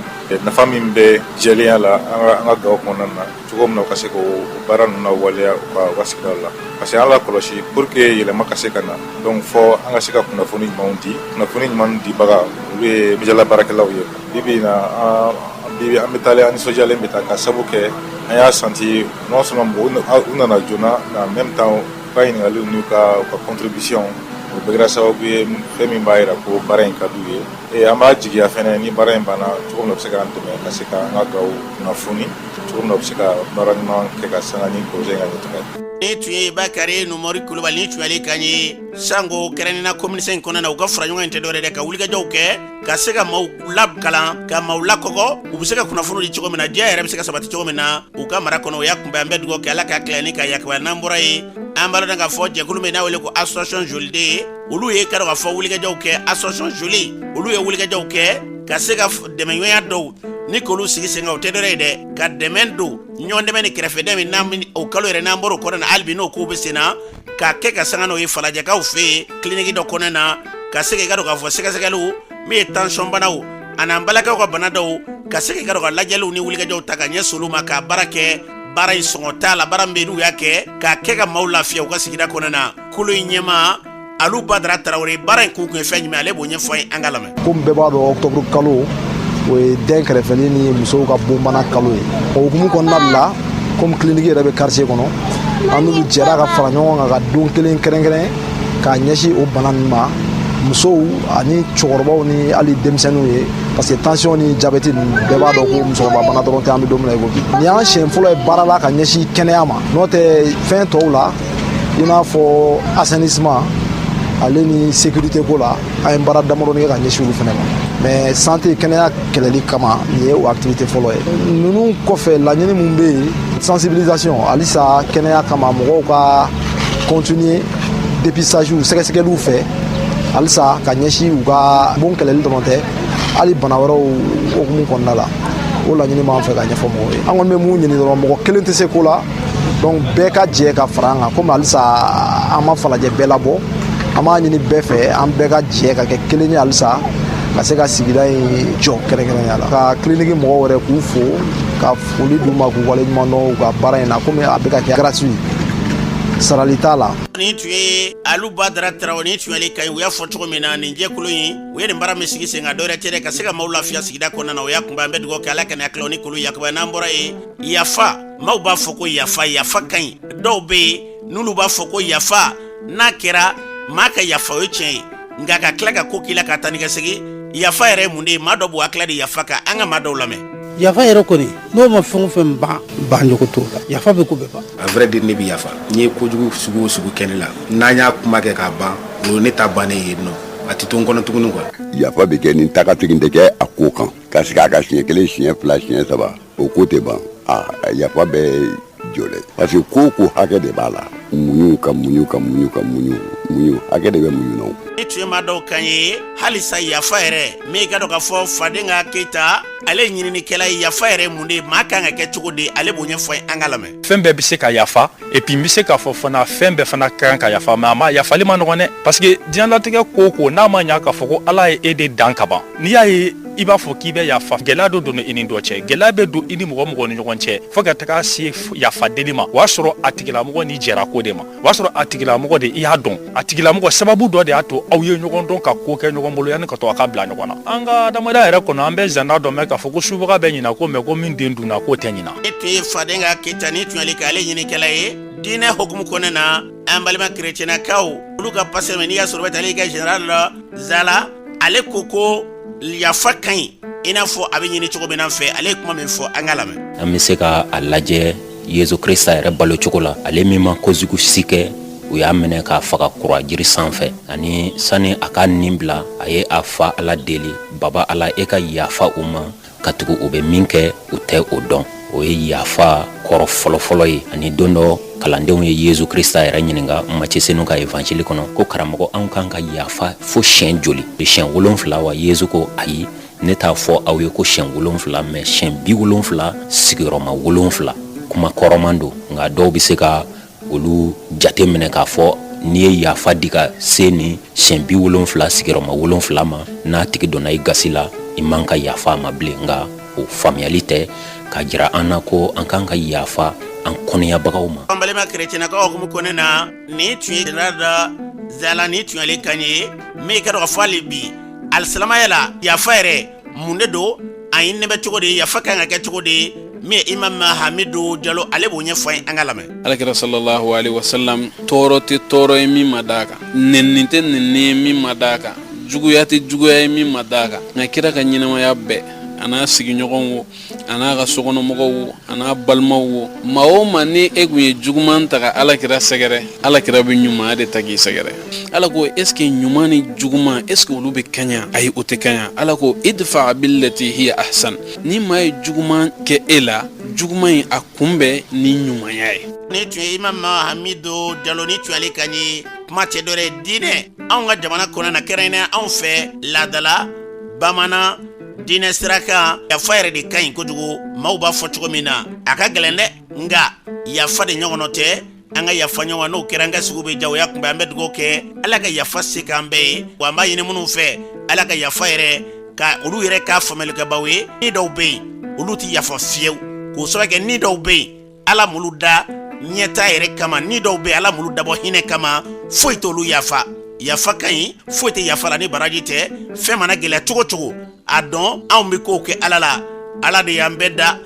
nafa min bɛ jɛlenya la an ka gaw kɔnɔna na cogo min na, u ka se k'o baara ninnu lawaleya u ka sigidaw la. Parce que an la kɔlɔsi, pour que yɛlɛma ka se ka na, donc fɔ an ka se ka kunnafoni ɲumanw di. Kunnafoni ɲuman dibaga, olu ye média baarakɛlaw ye. Bi bi in na, an Bi an bɛ taalen, an nisɔndiyalen bɛ taa, ka sabu kɛ an y'a senti non seulement mɔgɔw u nana joona, mais en même temps u ka ɲininkaliw n'u ka contribution, o bɛɛ kɛra sababu ye fɛn min b'a jira ko baara in ka d'u ye. Et an b'a jigiya fɛnɛ, ni baara in banna, cogo min na u bɛ se k'an dɛmɛ ka se ka an ka gaw kunnafoni, cogo min na u bɛ se ka baara ɲuman kɛ ka sanga ni projet in ka ɲɛtaga ye. Ni tun ye Bakari Numori Kulubali, ni tun y'ale kan ye. Sango kɛrɛnkɛrɛnnenya commune 5 kɔnɔna na, u ka fara ɲɔgɔn in tɛ dɔwɛrɛ dɛ, ka wulikajɔw kɛ ka se ka maaw lakalan, ka maaw lakɔgɔ, u bɛ se ka kunnafoni di cogo min na, diɲɛ yɛrɛ bɛ se ka sabati cogo min na u ka mara kɔnɔ. O y'a kunbɛn. An bɛ dugawu kɛ, Ala ka tila ni ka yakubaya. N'an bɔra yen, an b'a dɔn k'a fɔ jɛkulu min n'a wele ko association Joliden, olu ye ka dɔn k'a fɔ wulikajɔw kɛ. Association Joli, olu ye wulikajɔw kɛ ka se ka dɛmɛɲɔgɔnya dɔw ni k'olu sigi sen kan. O tɛ dɔwɛrɛ ye dɛ, ka dɛmɛ don ɲɔgɔn dɛmɛ ni kɛrɛfɛ dɛmɛ. N'an o kalo yɛrɛ, n'an bɔra o kɔnɔna na, hali bi n'o kow bɛ sen na, k'a kɛ ka sanga n'o ye Falajɛkaw fɛ yen, kiliniki dɔ kɔnɔna na, ka se k'i ka dɔn k'a fɔ sɛgɛsɛgɛliw min ye tension banaw an'an balakaw ka bana dɔw, ka se k'i ka dɔn ka lajɛliw ni wulikajɔw ta ka ɲɛsin olu ma, k'a baara kɛ. Baara in sɔngɔ t'a la, baara min bɛ yen n'u y'a kɛ k'a kɛ ka maaw lafiya u ka sigida kɔnɔna na. Kulu in ɲɛmaa Alu Badara Tarawele, baara in kun kun ye fɛn jumɛn, ale b'o ɲɛfɔ an ye, an ka lamɛn. Komi bɛɛ b'a dɔn, octobre kalo, o ye den kɛrɛfɛli ni musow ka bonbana kalo ye. O hukumu kɔnɔna de la, komi kiliniki yɛrɛ bɛ quartier kɔnɔ, an n'olu jɛra ka fara ɲɔgɔn kan ka don kelen kɛrɛnkɛrɛn k'a ɲɛsin o bana ninnu ma, musow ani cɛkɔrɔbaw ni hali denmisɛnninw ye, parce que tension ni diabète ninnu, bɛɛ b'a dɔn ko musokɔrɔba bana dɔrɔn tɛ. An bɛ don min na i ko bi, nin y'an siɲɛ fɔlɔ ye baara la ka ɲɛsin kɛnɛya ma. N'o tɛ, fɛn tɔw la, i n'a fɔ assainissement ale ni sécurité ko la, an ye baara damadɔni kɛ ka ɲɛsin olu fana ma. Mais santé, kɛnɛya kɛlɛli kama, nin ye o activité fɔlɔ ye. Ninnu kɔfɛ, laɲini mun bɛ yen? Sensibilisation halisa kɛnɛya kama, mɔgɔw ka continuer dépistage, sɛgɛsɛgɛliw fɛ halisa ka ɲɛsin u ka bon kɛlɛli dɔrɔn tɛ, hali bana wɛrɛw hukumu kɔnɔna la. O laɲini b'an fɛ ka ɲɛfɔ mɔgɔw ye. An kɔni bɛ mun ɲini dɔrɔn? Mɔgɔ kelen tɛ se ko la, donc bɛɛ ka jɛ ka fara an kan. Komi halisa an ma Falajɛ bɛɛ labɔ, an b'a ɲini bɛɛ fɛ, an bɛɛ ka jɛ ka kɛ kelen ye halisa ka se ka sigida in jɔ kɛrɛnkɛrɛnya la. Ka kiliniki mɔgɔw yɛrɛ k'u fo, ka foli d'u ma, k'u waleɲuman dɔn u ka baara in na, komi a bɛ ka kɛ gratuit, sarali t'a la. Nin tun ye Alu Badara Tarawele, nin tun y'ale kan ye. U y'a fɔ cogo min na, nin jɛkulu in, u ye nin baara min sigi sen kan, dɔwɛrɛ tɛ dɛ, ka se ka maaw lafiya sigida kɔnɔna na. O y'a kunba. An bɛ dugawu kɛ, Ala ka na kilaw ni k'olu yakubaya. N'an bɔra yen, yafa, maaw b'a fɔ ko yafa, yafa ka ɲi. Dɔw bɛ yen n'olu b'a fɔ ko yafa n'a kɛra, maa ka yafa, o ye tiɲɛ ye, nka ka tila ka ko k'i la ka taa ni ka segin, yafa yɛrɛ ye mun de ye? Maa dɔ b'u hakilila di yafa kan, an ka maa dɔw lamɛn. Yafa yɛrɛ kɔni, n'o ma fɛn o fɛn ban, bancogo t'o la. Yafa bɛ ko bɛɛ ban. À vrai dire, ne bɛ yafa. N'i ye kojugu sugu o sugu kɛ ne la, n'an y'a kuma kɛ k'a ban, o ye ne ta bannen ye nɔ, a tɛ to n kɔnɔ tuguni quoi. Yafa bɛ kɛ ni tagasegin tɛ kɛ a ko kan, ka sigi a kan siɲɛ kelen, siɲɛ fila, siɲɛ saba, o ko tɛ ban. A yafa bɛ jɔ dɛ, parce que ko ko hakɛ de b'a la. Muɲu ka muɲu ka muɲu ka muɲu muɲu, hakɛ de bɛ muɲu na. Ni tun ye maa dɔw kan ye halisa, yafa yɛrɛ min, i ka dɔn k'a fɔ Fadenka Keyita, ale ye ɲininikɛla ye. Yafa yɛrɛ mun de ye? Maa kan ka kɛ cogo di? Ale b'o ɲɛfɔ an ka lamɛn. Fɛn bɛɛ bɛ se ka yafa, et puis n bɛ se k'a fɔ fana, fɛn bɛɛ fana ka kan ka yafa, mais a ma yafali ma nɔgɔn dɛ, parce que diɲɛlatigɛ ko o ko, n'a ma ɲa k'a fɔ ko Ala ye e de dan ka ban, n'i y'a ye i b'a fɔ k'i bɛ yafa, gɛlɛya dɔ donna i ni dɔ cɛ, gɛlɛya bɛ don i ni mɔgɔ mɔgɔ ni ɲɔgɔn cɛ, fo ka taga se yafa deli ma, o y'a sɔrɔ a tigilamɔgɔ ni jɛra ko de ma, o y'a sɔrɔ a tigilamɔgɔ de i y'a dɔn, a tigilamɔgɔ sababu dɔ de y'a to aw ye ɲɔgɔn dɔn ka ko kɛ ɲɔgɔn bolo yanni ka to a ka bila ɲɔgɔn na. An ka adamadenya yɛrɛ kɔnɔ, an bɛ zana dɔ mɛn k'a fɔ ko subaga bɛ ɲina ko, mais ko min den dunna, k'o tɛ ɲina. E tun ye Fadenka Keyita, ni tun y'ale k'ale ɲinikɛla ye diinɛ hukumu kɔnɔna na. An balima kerecɛnnakaw, olu ka pasteur n'i y'a sɔrɔ bɛ taa ka général la zala, ale ko ko yafa ka ɲi, i n'a fɔ a bɛ ɲini cogo min na fɛ. Ale ye kuma min fɔ, an ka lamɛn. An bɛ se ka a lajɛ Yesu Krista yɛrɛ balo cogo la, ale min ma kojugu si kɛ, u y'a minɛ k'a faga kura jiri sanfɛ, ani sani a ka nin bila, a ye a fa Ala deli: "Baba Ala, e ka yafa u ma, katugu u bɛ min kɛ, u tɛ o dɔn." O ye yafa kɔrɔ fɔlɔfɔlɔ ye. Ani don dɔ, kalandenw ye Yesu Krista yɛrɛ ɲininka Mace Senu ka evanjili kɔnɔ ko: "Karamɔgɔ, anw kan ka yafa fo siɲɛ joli? Siɲɛ 7 wa?" Yesu ko: "Ayi, ne t'a fɔ aw ye ko siɲɛ 7, mais siɲɛ 70 sigiyɔrɔma 7." Kuma kɔrɔman don, nka dɔw bɛ se ka olu jate minɛ k'a fɔ n'i ye yafa di ka se ni siɲɛ 70 sigiyɔrɔma 7 ma, n'a tigi donna i gasi la, i man ka yafa a ma bilen. Nka o faamuyali tɛ k'a jira an na ko an kan ka yafa an kɔniyabagaw ma. An balima kerecɛnnakaw hukumu kɔnɔna na, nin tun ye général zala, nin tun y'ale kan ye. Min ka dɔn ka fɔ hali bi alisilamaya la, yafa yɛrɛ mun de don? A ɲininen bɛ cogo di, yafa kan ka kɛ cogo di? Min ye imam Hamidu Jalo, ale b'o ɲɛfɔ an ye, an k'a lamɛn. Alakira sallallahu alaihi wasallam, tɔɔrɔ tɛ tɔɔrɔ ye min ma d'a kan, nɛnini tɛ nɛnini ye min ma d'a kan, juguya tɛ juguya ye min ma d'a kan. Nka kira ka ɲɛnamaya bɛɛ, a n'a sigiɲɔgɔnw wo, a n'a ka sokɔnɔmɔgɔw wo, a n'a balimaw wo, maa o maa ni e kun ye juguman ta ka alakira sɛgɛrɛ, alakira bɛ ɲumanya de ta k'i sɛgɛrɛ. Ala ko est ce que ɲuman ni juguman, est ce que olu bɛ kaɲa? Ayi, o tɛ kaɲa. Ala ko idfa billati hiya ahsan, ni maa ye juguman kɛ e la, juguman in a kunbɛn ni ɲumanya ye. Nin tun ye imam Hamidu Jalo, nin tun y'ale kan ye. Kuma tɛ dɔwɛrɛ ye, diinɛ anw ka jamana kɔnɔ na, kɛrɛnkɛrɛnnenya anw fɛ laadala bamanan diinɛ sira kan, yafa yɛrɛ de ka ɲi kojugu. Maaw b'a fɔ cogo min na, a ka gɛlɛn dɛ, nka yafa de ɲɔgɔn tɛ. An ka yafa ɲɔgɔn, n'o kɛra an ka sigiw bɛ diya. O y'a kunbɛn, an bɛ dugawu kɛ Ala ka yafa se k'an bɛɛ ye. Wa an b'a ɲini minnu fɛ, Ala ka yafa yɛrɛ ka olu yɛrɛ k'a faamuyalikɛbaw ye. Ni dɔw bɛ yen, olu tɛ yafa fiyewu, k'o sababu kɛ ni dɔw bɛ yen, Ala m'olu da ɲɛta yɛrɛ kama, ni dɔw bɛ Ala m'olu dabɔ hinɛ kama, foyi t'olu yafa. Yafa ka ɲi, foyi tɛ yafa la ni baraji tɛ. Fɛn mana gɛlɛya cogo cogo, a dɔn anw bɛ kow kɛ Ala la. Ala de y'an bɛɛ da,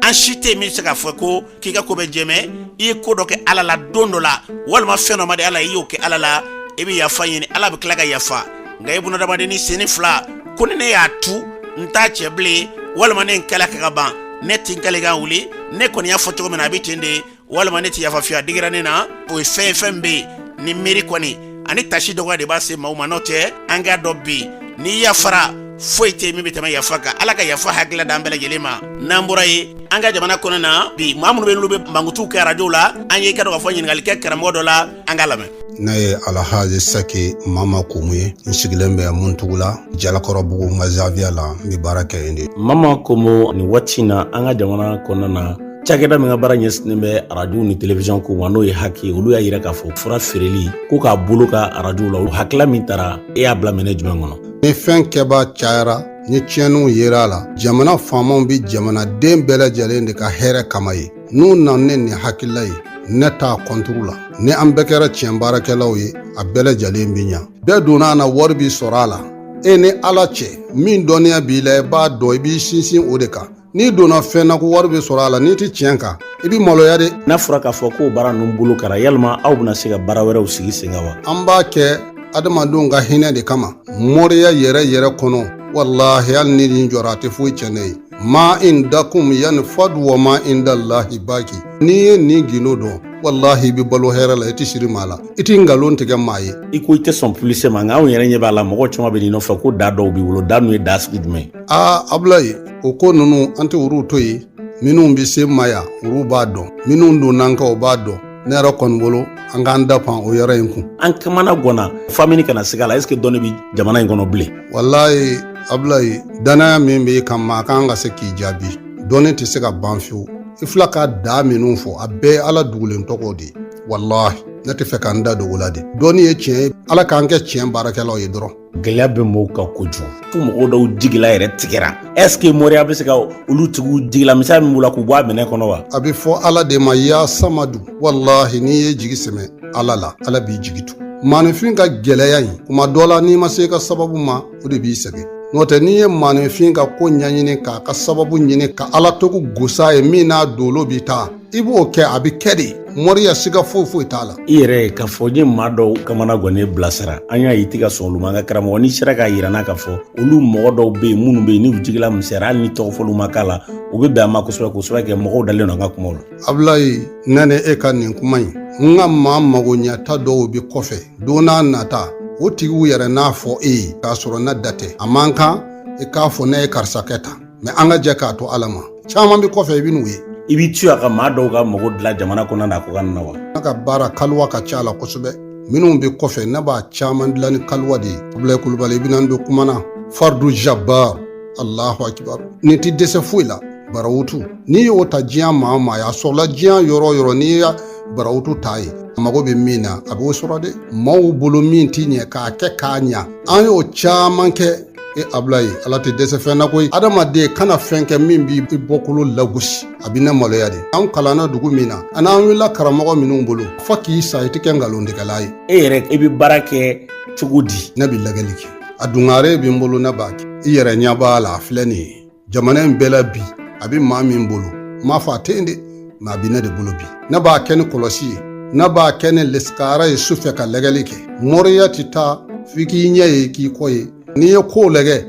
an si tɛ min se k'a fɔ ko k'i ka ko bɛ jɛmɛ. I ye ko dɔ kɛ Ala la don dɔ la, walima fɛn dɔ ma di Ala, i y'o kɛ Ala la, i bɛ yafa ɲini, Ala bɛ tila ka yafa. Nka i bunadamaden senni fila ko ni ne y'a tu, n t'a cɛ bilen, walima ne n kala ka ban, ne tɛ n kalikan wuli, ne kɔni y'a fɔ cogo min na a bɛ ten de, walima ne tɛ yafa fiyewu, a digira ne na. O ye fɛn ye, fɛn bɛ yen ni miiri kɔni ani tasi dɔgɔya de b'a se maaw ma. N'o tɛ, an k'a dɔn bi, n'i yafara, foyi tɛ min bɛ tɛmɛ yafa kan. Ala ka yafa hakilila d'an bɛɛ lajɛlen ma. N'an bɔra yen, an ka jamana kɔnɔ na bi, maa minnu bɛ n'olu bɛ mankutuw kɛ arajow la, an ye i ka dɔn k'a fɔ ɲininkali kɛ karamɔgɔ dɔ la, an k'a lamɛn. Ne ye Alhaji Saki Mama Komu ye, n sigilen bɛ Muntugula, Jalakɔrɔbugu, n ka zaviya la, n bɛ baara kɛ yen de. Mama Komo, nin waati na an ka jamana kɔnɔna na, cakɛda min ka baara ɲɛsinnen bɛ arajow ni telewisɔn ko ma, n'o ye HAC ye, olu y'a yira k'a fɔ fura feereli ko k'a bolo ka arajow la. O hakilila min tara, e y'a bila minɛ jumɛn kɔnɔ? Ni fɛn kɛbaa cayara, ni tiɲɛniw yera a la, jamana faamaw bɛ jamanaden bɛɛ lajɛlen de ka hɛrɛ kama ye. N'u nana ni nin hakilila ye, ne t'a kɔnturu la. Ni an bɛɛ kɛra tiɲɛ baarakɛlaw ye, a bɛɛ lajɛlen bɛ ɲa. Bɛɛ donna a na, wari bi sɔrɔ a la. E ni Ala cɛ, min dɔnniya b'i la, i b'a dɔn, i b'i sinsin o de kan. N'i donna fɛn na ko wari bɛ sɔrɔ a la, n'i tɛ tiɲɛ kan, i bɛ maloya de. N'a fɔra k'a fɔ k'o baara ninnu bolo kara, yalima aw bɛna se ka baara wɛrɛw sigi sen kan wa? An b'a kɛ adamadenw ka hinɛ de kama, moriya yɛrɛ yɛrɛ kɔnɔ. Walahi, hali ni nin jɔra, a tɛ foyi tiɲɛ ne ye. Ma indakum yanfadu wa ma indallahi baki. N'i ye nin gindo dɔn, walahi, i bɛ balo hɛrɛ la, i tɛ siri maa la, i tɛ nkalon tigɛ maa ye. I ko i tɛ sɔn publicité ma, nka anw yɛrɛ ɲɛ b'a la, mɔgɔ caman bɛ n'i nɔfɛ ko da dɔw b'i bolo. Da ninnu ye da sugu jumɛn ye? Aa Abulayi, o ko ninnu, an tɛ olu to yen. Minnu bɛ se ma yan, olu b'a dɔn. Minnu donna an kan, o b'a dɔn. Ne yɛrɛ kɔni bolo, an k'an da pan o yɔrɔ in kun. An kamana ganna, famini kana siga la, est ce que dɔnni bɛ jamana in kɔnɔ bilen? Walayi Abulayi, danaya min b'i kan, maa kan ka se k'i jaabi. Dɔnni tɛ se ka ban fiyewu. I fila ka da minnu fɔ, a bɛɛ ye Ala dugulen tɔgɔ de ye. Walahi, ne tɛ fɛ ka n da don o la de. Dɔnni ye tiɲɛ ye, Ala k'an kɛ tiɲɛ baarakɛlaw ye dɔrɔn. Gɛlɛya bɛ mɔgɔw kan kojugu, fo mɔgɔw dɔw jigila yɛrɛ tigɛra. Est ce que moriya bɛ se ka olu tigiw jigila misɛnya min b'u la k'u bɔ a minɛ kɔnɔ wa? A bɛ fɔ Ala de ma ya samadu. Walahi, n'i ye jigi sɛmɛ Ala la, Ala b'i jigi tu. Maaninfin ka gɛlɛya in, kuma dɔ la, n'i ma se i ka sababu ma, o de b'i sɛgɛn. N'o tɛ, n'i ye maaninfin ka ko ɲɛɲini, k'a ka sababu ɲini, ka Ala togo gosa ye, min n'a dolo bɛ taa, i b'o kɛ, a bɛ kɛ de. Moriya siga foyi foyi t'a la. I yɛrɛ ye k'a fɔ n ye maa dɔw kamana gannen bilasira, an y'a ye i tɛ ka sɔn olu ma. Nka karamɔgɔ, n'i sera k'a yira n na k'a fɔ olu mɔgɔ dɔw bɛ yen minnu bɛ yen n'u jigila misɛnyara, hali ni tɔgɔ fɔliw ma k'a la, u bɛ bɛn a ma kosɛbɛ kosɛbɛ, kɛ mɔgɔw dalen don an ka kumaw la. Abulayi, ne ni e ka nin kuma in, n ka maa magoɲɛta dɔw bɛ kɔfɛ, don n'a nata o tigiw yɛrɛ n'a fɔ e ye k'a sɔrɔ ne da tɛ. A man kan i k'a fɔ ne ye karisa kɛ tan, mɛ an ka jɛ k'a to Ala ma. Caman bɛ kɔfɛ, i bɛ n'u ye. I b'i to yan ka maa dɔw ka mago dilan jamana kɔnɔ n'a kɔkan na wa? Ne ka baara kaliwa ka ca la kosɛbɛ. Minnu bɛ kɔfɛ, ne b'a caman dilan ni kaliwa de ye. Abulayi Kulubali, i bɛna n don kuma na. Fardu jabar, Allahu akibar, nin tɛ dɛsɛ foyi la. Barawutu, n'i y'o ta diɲɛ maa o maa ye, a sɔrɔla diɲɛ yɔrɔ o yɔrɔ, n'i ye barawutu ta ye, a mago bɛ min na, a b'o sɔrɔ dɛ. Maaw bolo min tɛ ɲɛ, k'a kɛ k'a ɲa, an y'o caman kɛ. E Abulayi, Ala tɛ dɛsɛ fɛn na koyi. Adamaden kana fɛn kɛ min b'i bɔkolo lagosi, a bɛ ne maloya de. An kalanna dugu min na, ani an wulila karamɔgɔ minnu bolo, fo k'i sa, i tɛ kɛ nkalontigɛla ye. E yɛrɛ, i bɛ baara kɛ cogo di? Ne bɛ lagɛli kɛ, a dungare bɛ n bolo, ne b'a kɛ. I yɛrɛ ɲɛ b'a la, a filɛ nin ye. Jamana in bɛɛ la bi, a bɛ maa min bolo, n m'a fɔ a tɛ yen dɛ, mais a bɛ ne de bolo bi. Ne b'a kɛ ni kɔlɔsi ye, ne b'a kɛ ni lesikara ye su fɛ ka lɛgɛli kɛ. Moriya tɛ taa f'i k'i ɲɛ ye, k'i kɔ ye. N'i ye kow lɛgɛ,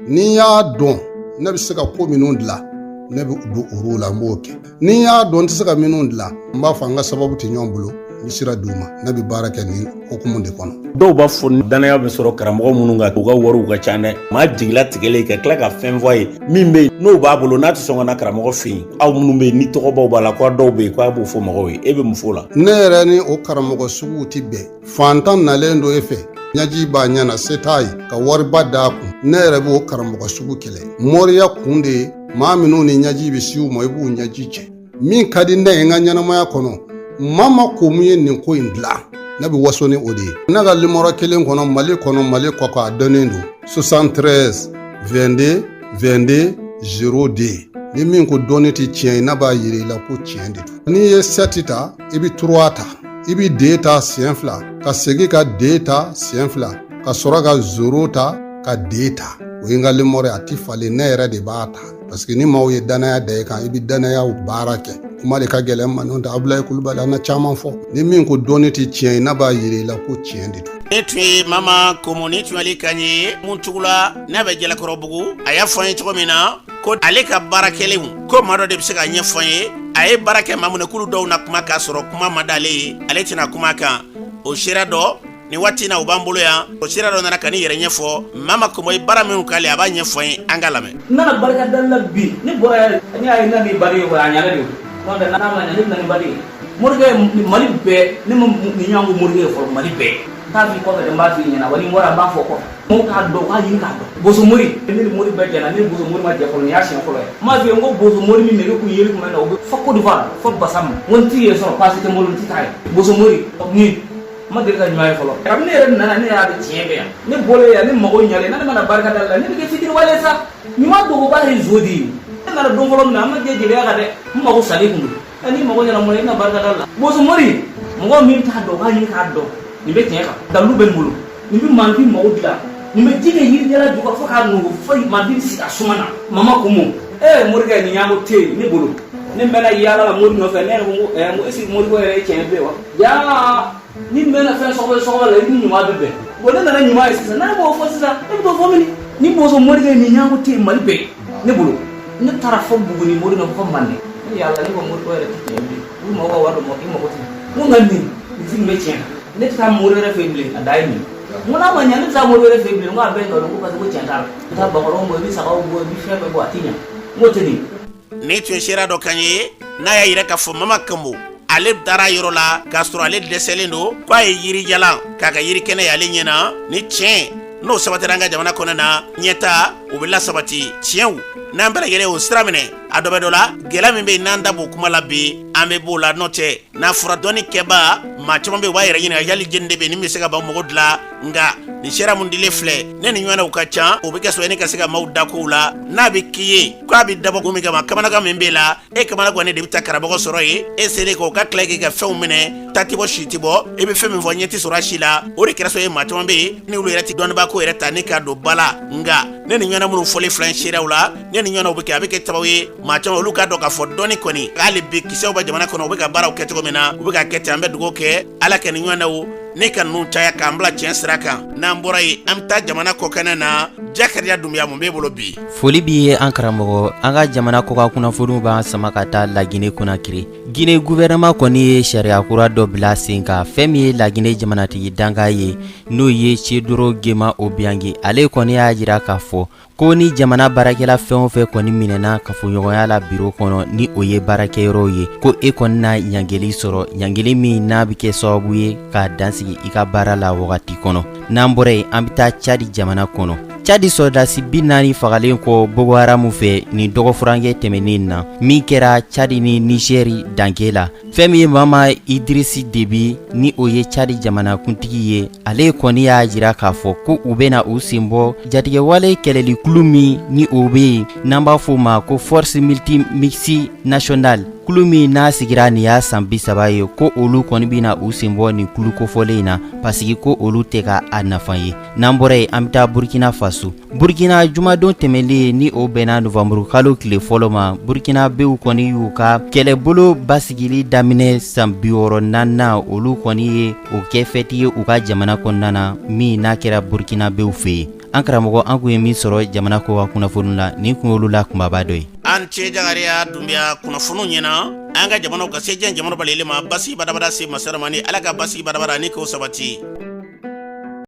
n'i y'a dɔn ne bɛ se ka ko minnu dilan, ne bɛ don olu la, n b'o kɛ. Ni n y'a dɔn n tɛ se ka minnu dilan, n b'a fɔ an ka sababu tɛ ɲɔgɔn bolo, n bɛ sira d'u ma. Ne bɛ baara kɛ nin hukumu de kɔnɔ. Dɔw b'a fɔ dannaya bɛ sɔrɔ karamɔgɔ minnu kan, u ka wariw ka ca dɛ. Maa jigilatigɛlen ka tila ka fɛn fɔ a ye min bɛ yen n'o b'a bolo, n'a tɛ sɔn ka na karamɔgɔ fɛ yen. Aw minnu bɛ yen ni tɔgɔbaw b'a la, ko dɔw bɛ yen k'a b'o fɔ mɔgɔw ye, e bɛ mun f'o la? Ne yɛrɛ ni o karamɔgɔ suguw tɛ bɛn. Fantan nalen don e fɛ, ɲɛji b'a ɲɛ na, se t'a ye ka wariba d'a kun. Ne yɛrɛ b'o karamɔgɔ sugu kɛlɛ. Moriya kun de ye maa minnu ni ɲɛji bɛ si u ma, i b'u ɲɛji cɛ. Min ka di ne ye n ka ɲɛnamaya kɔnɔ, Mama Komu ye nin ko in dilan, ne bɛ waso ni o de ye. Ne ka limɔrɔ kelen kɔnɔ, Mali kɔnɔ, Mali kɔkan, a dɔnnen don 73 22 22 02. Ni min ko dɔnni tɛ tiɲɛ ye, ne b'a yira i la ko tiɲɛ de don. N'i ye 7 ta, i bɛ 3 ta, i bɛ deux ta siɲɛ fila, ka segin ka deux ta siɲɛ fila, ka sɔrɔ ka 0 ta, ka deux ta. O ye n ka limɔrɔ ye, a tɛ falen, ne yɛrɛ de b'a ta. Parce que ni maaw ye danaya da i kan, i bɛ danaya baara kɛ. Kuma de ka gɛlɛn ma, n'o tɛ Abulayi Kulubali an na caman fɔ. Ni min ko dɔnni tɛ tiɲɛ ye, ne b'a yira i la ko tiɲɛ de don. Ne tun ye Mama Komu, ni tun y'ale kan ye Muntugula, n'a bɛ Jalakɔrɔbugu. A y'a fɔ an ye cogo min na ko ale ka baara kɛlenw, ko maa dɔ de bɛ se ka ɲɛfɔ an ye a ye baara kɛ maa mun na, k'olu dɔw na kuma k'a sɔrɔ kuma man d'ale ye, ale tɛna kuma kan. O sira dɔ nin waati na o b'an bolo yan. O sira dɔ nana ka n'i yɛrɛ ɲɛfɔ. Mama Komu ye baara minnu k'ale, a b'a ɲɛfɔ an ye, an ka lamɛn. N nana barika dali la bi, ne bɔra yan, ne y'a ye n na ni baden ye, a ɲana de. N'o tɛ n'a ma ɲa, ne bɛ na ni baden ye. Morikɛ, Mali bɛɛ, ne ma nin ɲɔgɔn ko morikɛ ye fɔlɔ Mali bɛɛ. N t'a f'i kɔfɛ dɛ, n b'a f'i ɲɛna, wa ni n bɔra n b'a fɔ kɔfɛ. Mɔgɔw k'a dɔn, u k'a ɲini k'a dɔn. Boso mori, ne ni mori bɛɛ jɛna, ne ni boso mori ma jɛ fɔlɔ, nin y'a siɲɛ fɔlɔ ye. N b'a f'i ye n ko boso mori min nege kun yeli kun bɛ na, o bɛ fɔ Côte d'Ivoire, fɔ Bassam. N ko n t'i yen sɔrɔ, passe tɛ n bolo, n tɛ taa yen. Boso mori, ni n ma deli ka ɲuman ye fɔlɔ. Kabini ne yɛrɛ nana, ne y'a dɔn tiɲɛ bɛ yan. Ne bɔlen yan, ne mago ɲalen, ne mana barika da la, ne bɛ kɛ fitiriwale sa. Ɲuman dogoba ye zo de ye. Ne nana don fɔlɔ min na, an ma jɛ jeliya kan dɛ, n mago salen kun don. N'i mago ɲɛna mun na, i bɛna barika da la. Boso mori, mɔgɔ min t'a dɔn, o k'a ɲini k'a dɔn. Nin bɛ tiɲɛ kan, dalilu bɛ nin bolo. Nin bɛ maanifin mago dilan. Nin bɛ ji kɛ yirijala jukɔrɔ fo k'a nugu, fo maanifin bɛ sigi a suma na. Mama Komu, ee morikɛ, nin ɲɔgɔn tɛ yen ne bolo. Ne mɛnna yaala la mori nɔfɛ, ne yɛrɛ ko n ko ɛɛ, n ko est ce que moriko yɛrɛ ye tiɲɛ ye bilen wa? Jaa, ni mɛnna fɛn sɔgɔbɛ sɔgɔbɛ la, i ni ɲuman bɛ bɛn. Bon, ne nana ɲuman ye sisan, n'a b'o fɔ sisan, ne bɛ t'o fɔ mini? Ni boso morikɛ, nin ɲɔgɔn tɛ yen Mali bɛɛ ne bolo. Ne taara fo Buguni mori nɔfɛ, fo Manden. Ne yaala, ne ko moriko yɛrɛ tɛ tiɲɛ bilen. Olu mɔgɔw ka wari dɔ i mago tɛ. N ko nka nin sigi bɛ tiɲɛ kan. Ne tɛ taa mori wɛrɛ fɛ yen bilen, a dan ye nin ye. N ko n'a ma ɲɛ, ne tɛ taa mori wɛrɛ fɛ yen bilen. N ko a bɛɛ ye nkalon, ko parce que ko tiɲɛ t'a la. I bɛ taa bakɔrɔnw bɔ, i bɛ sagaw bɔ, i bɛ fɛn bɛɛ bɔ, a tɛ ɲɛ. N k'o tɛ nin ye. Nin tun ye seereya dɔ kan ye n'a y'a yira k'a fɔ Mama Komu ale taara yɔrɔ la k'a sɔrɔ ale dɛsɛlen don, k'a ye yirijalan k'a ka yiri kɛnɛ y'ale ɲɛ na. Ni tiɲɛ n'o sabatira an ka jamana kɔnɔ na, ɲɛta o bɛ lasabati. Tiɲɛw n'an bɛɛ lajɛlen o sira minɛ, a dɔ bɛ dɔ la, gɛlɛya min bɛ yen n'an da b'o kuma la bi, an bɛ b'o la. N'o tɛ, n'a fɔra dɔnni kɛba, maa caman bɛ yen u b'a yɛrɛ ɲininka yali jɛni de bɛ yen ni bɛ se ka ban mɔgɔ dilan. Nka nin seereya mun dilen filɛ, ne ni ɲɔgɔnnaw ka ca, o bɛ kɛ sababu ye ne ka se ka maaw da kow la. N'a bɛ k'i ye k'a bɛ dabɔ kun min kama, kamanagan min b'e la, e kamanagan de bɛ taa karamɔgɔ sɔrɔ yen, e selen k'o ka tila k'i ka fɛnw minɛ, ta tɛ bɔ, si tɛ bɔ, e bɛ fɛn min fɔ ɲɛ tɛ sɔrɔ a si la. O de kɛra sababu ye maa caman bɛ yen ni olu yɛrɛ tɛ dɔnnibaa ko yɛrɛ ta ni k'a don ba la. Nka ne ni ɲɔgɔnna minnu fɔlen filɛ seereyaw la, ne ni ɲɔgɔnnaw bɛ kɛ, a bɛ kɛ sababu ye maa caman olu k'a dɔn k'a fɔ dɔnni kɔni hali bi kisɛw bɛ jamana kɔnɔ, u bɛ ka baaraw kɛ cogo min na, u bɛ ka kɛ ten. An bɛ dugawu kɛ Ala ka nin ɲɔgɔnnaw ne ka ninnu caya k'an bila tiɲɛ sira kan. N'an bɔra yen, an bɛ taa jamana kɔkanna na. Jakariya Dunbiya, mun b'e bolo bi? Foli b'i ye an karamɔgɔ. An ka jamana kɔkan kunnafoniw b'an sama ka taa Lagine Konakiri. Gine gouvernement kɔni ye sariya kura dɔ bila sen kan. Fɛn min ye Lagine jamanatigi dankan ye, n'o ye Tedoro Gema Obiangi, ale kɔni y'a jira k'a fɔ ko ni jamana baarakɛla fɛn o fɛn kɔni minɛna kafoɲɔgɔnya la biro kɔnɔ, ni o ye baarakɛyɔrɔw ye, ko e kɔni na ɲangili sɔrɔ, ɲangili min n'a bɛ kɛ sababu ye ka dansigi i ka baara la wagati kɔnɔ. N'an bɔra yen, an bɛ taa Cadi jamana kɔnɔ. Cadi sɔrɔdasi 40 fagalen kɔ Boko Haramu fɛ nin dɔgɔfurankɛ tɛmɛnen na min kɛra Cadi ni Nizɛri dankɛ la, fɛn min ye Mama Idirisi Debi, ni o ye Cadi jamanakuntigi ye, ale kɔni y'a jira k'a fɔ ko u bɛna u sen bɔ jatigɛwale kɛlɛlikulu min ni o bɛ yen n'an b'a fɔ o ma ko force multimixte nationale. Kulu min n'a sigira nin y'a san 30 ye, ko olu kɔni bɛna u sen bɔ nin kulu kofɔlen in na, pasiki ko olu tɛ ka a nafa ye. N'an bɔra yen, an bɛ taa Burkina Faso. Burkina, jumadon tɛmɛnlen, ni o bɛnna novanburu kalo tile fɔlɔ ma, Burkinabew kɔni y'u ka kɛlɛbolo basigili daminɛ san 64nan. Olu kɔni ye o kɛ fɛti ye u ka jamana kɔnɔna na, min n'a kɛra Burkinabew fɛ yen. An karamɔgɔ, an kun ye min sɔrɔ jamana kɔkan kunnafoni la, nin kun y'olu la kunbaba dɔ ye. An ce Jakariya Dunbiya kunnafoniw ɲɛna. An ka jamanaw ka se diɲɛ jamana bɛɛ lajɛlen ma, basi badabada se masara ma, ni Ala ka basi badabada ni k'o sabati.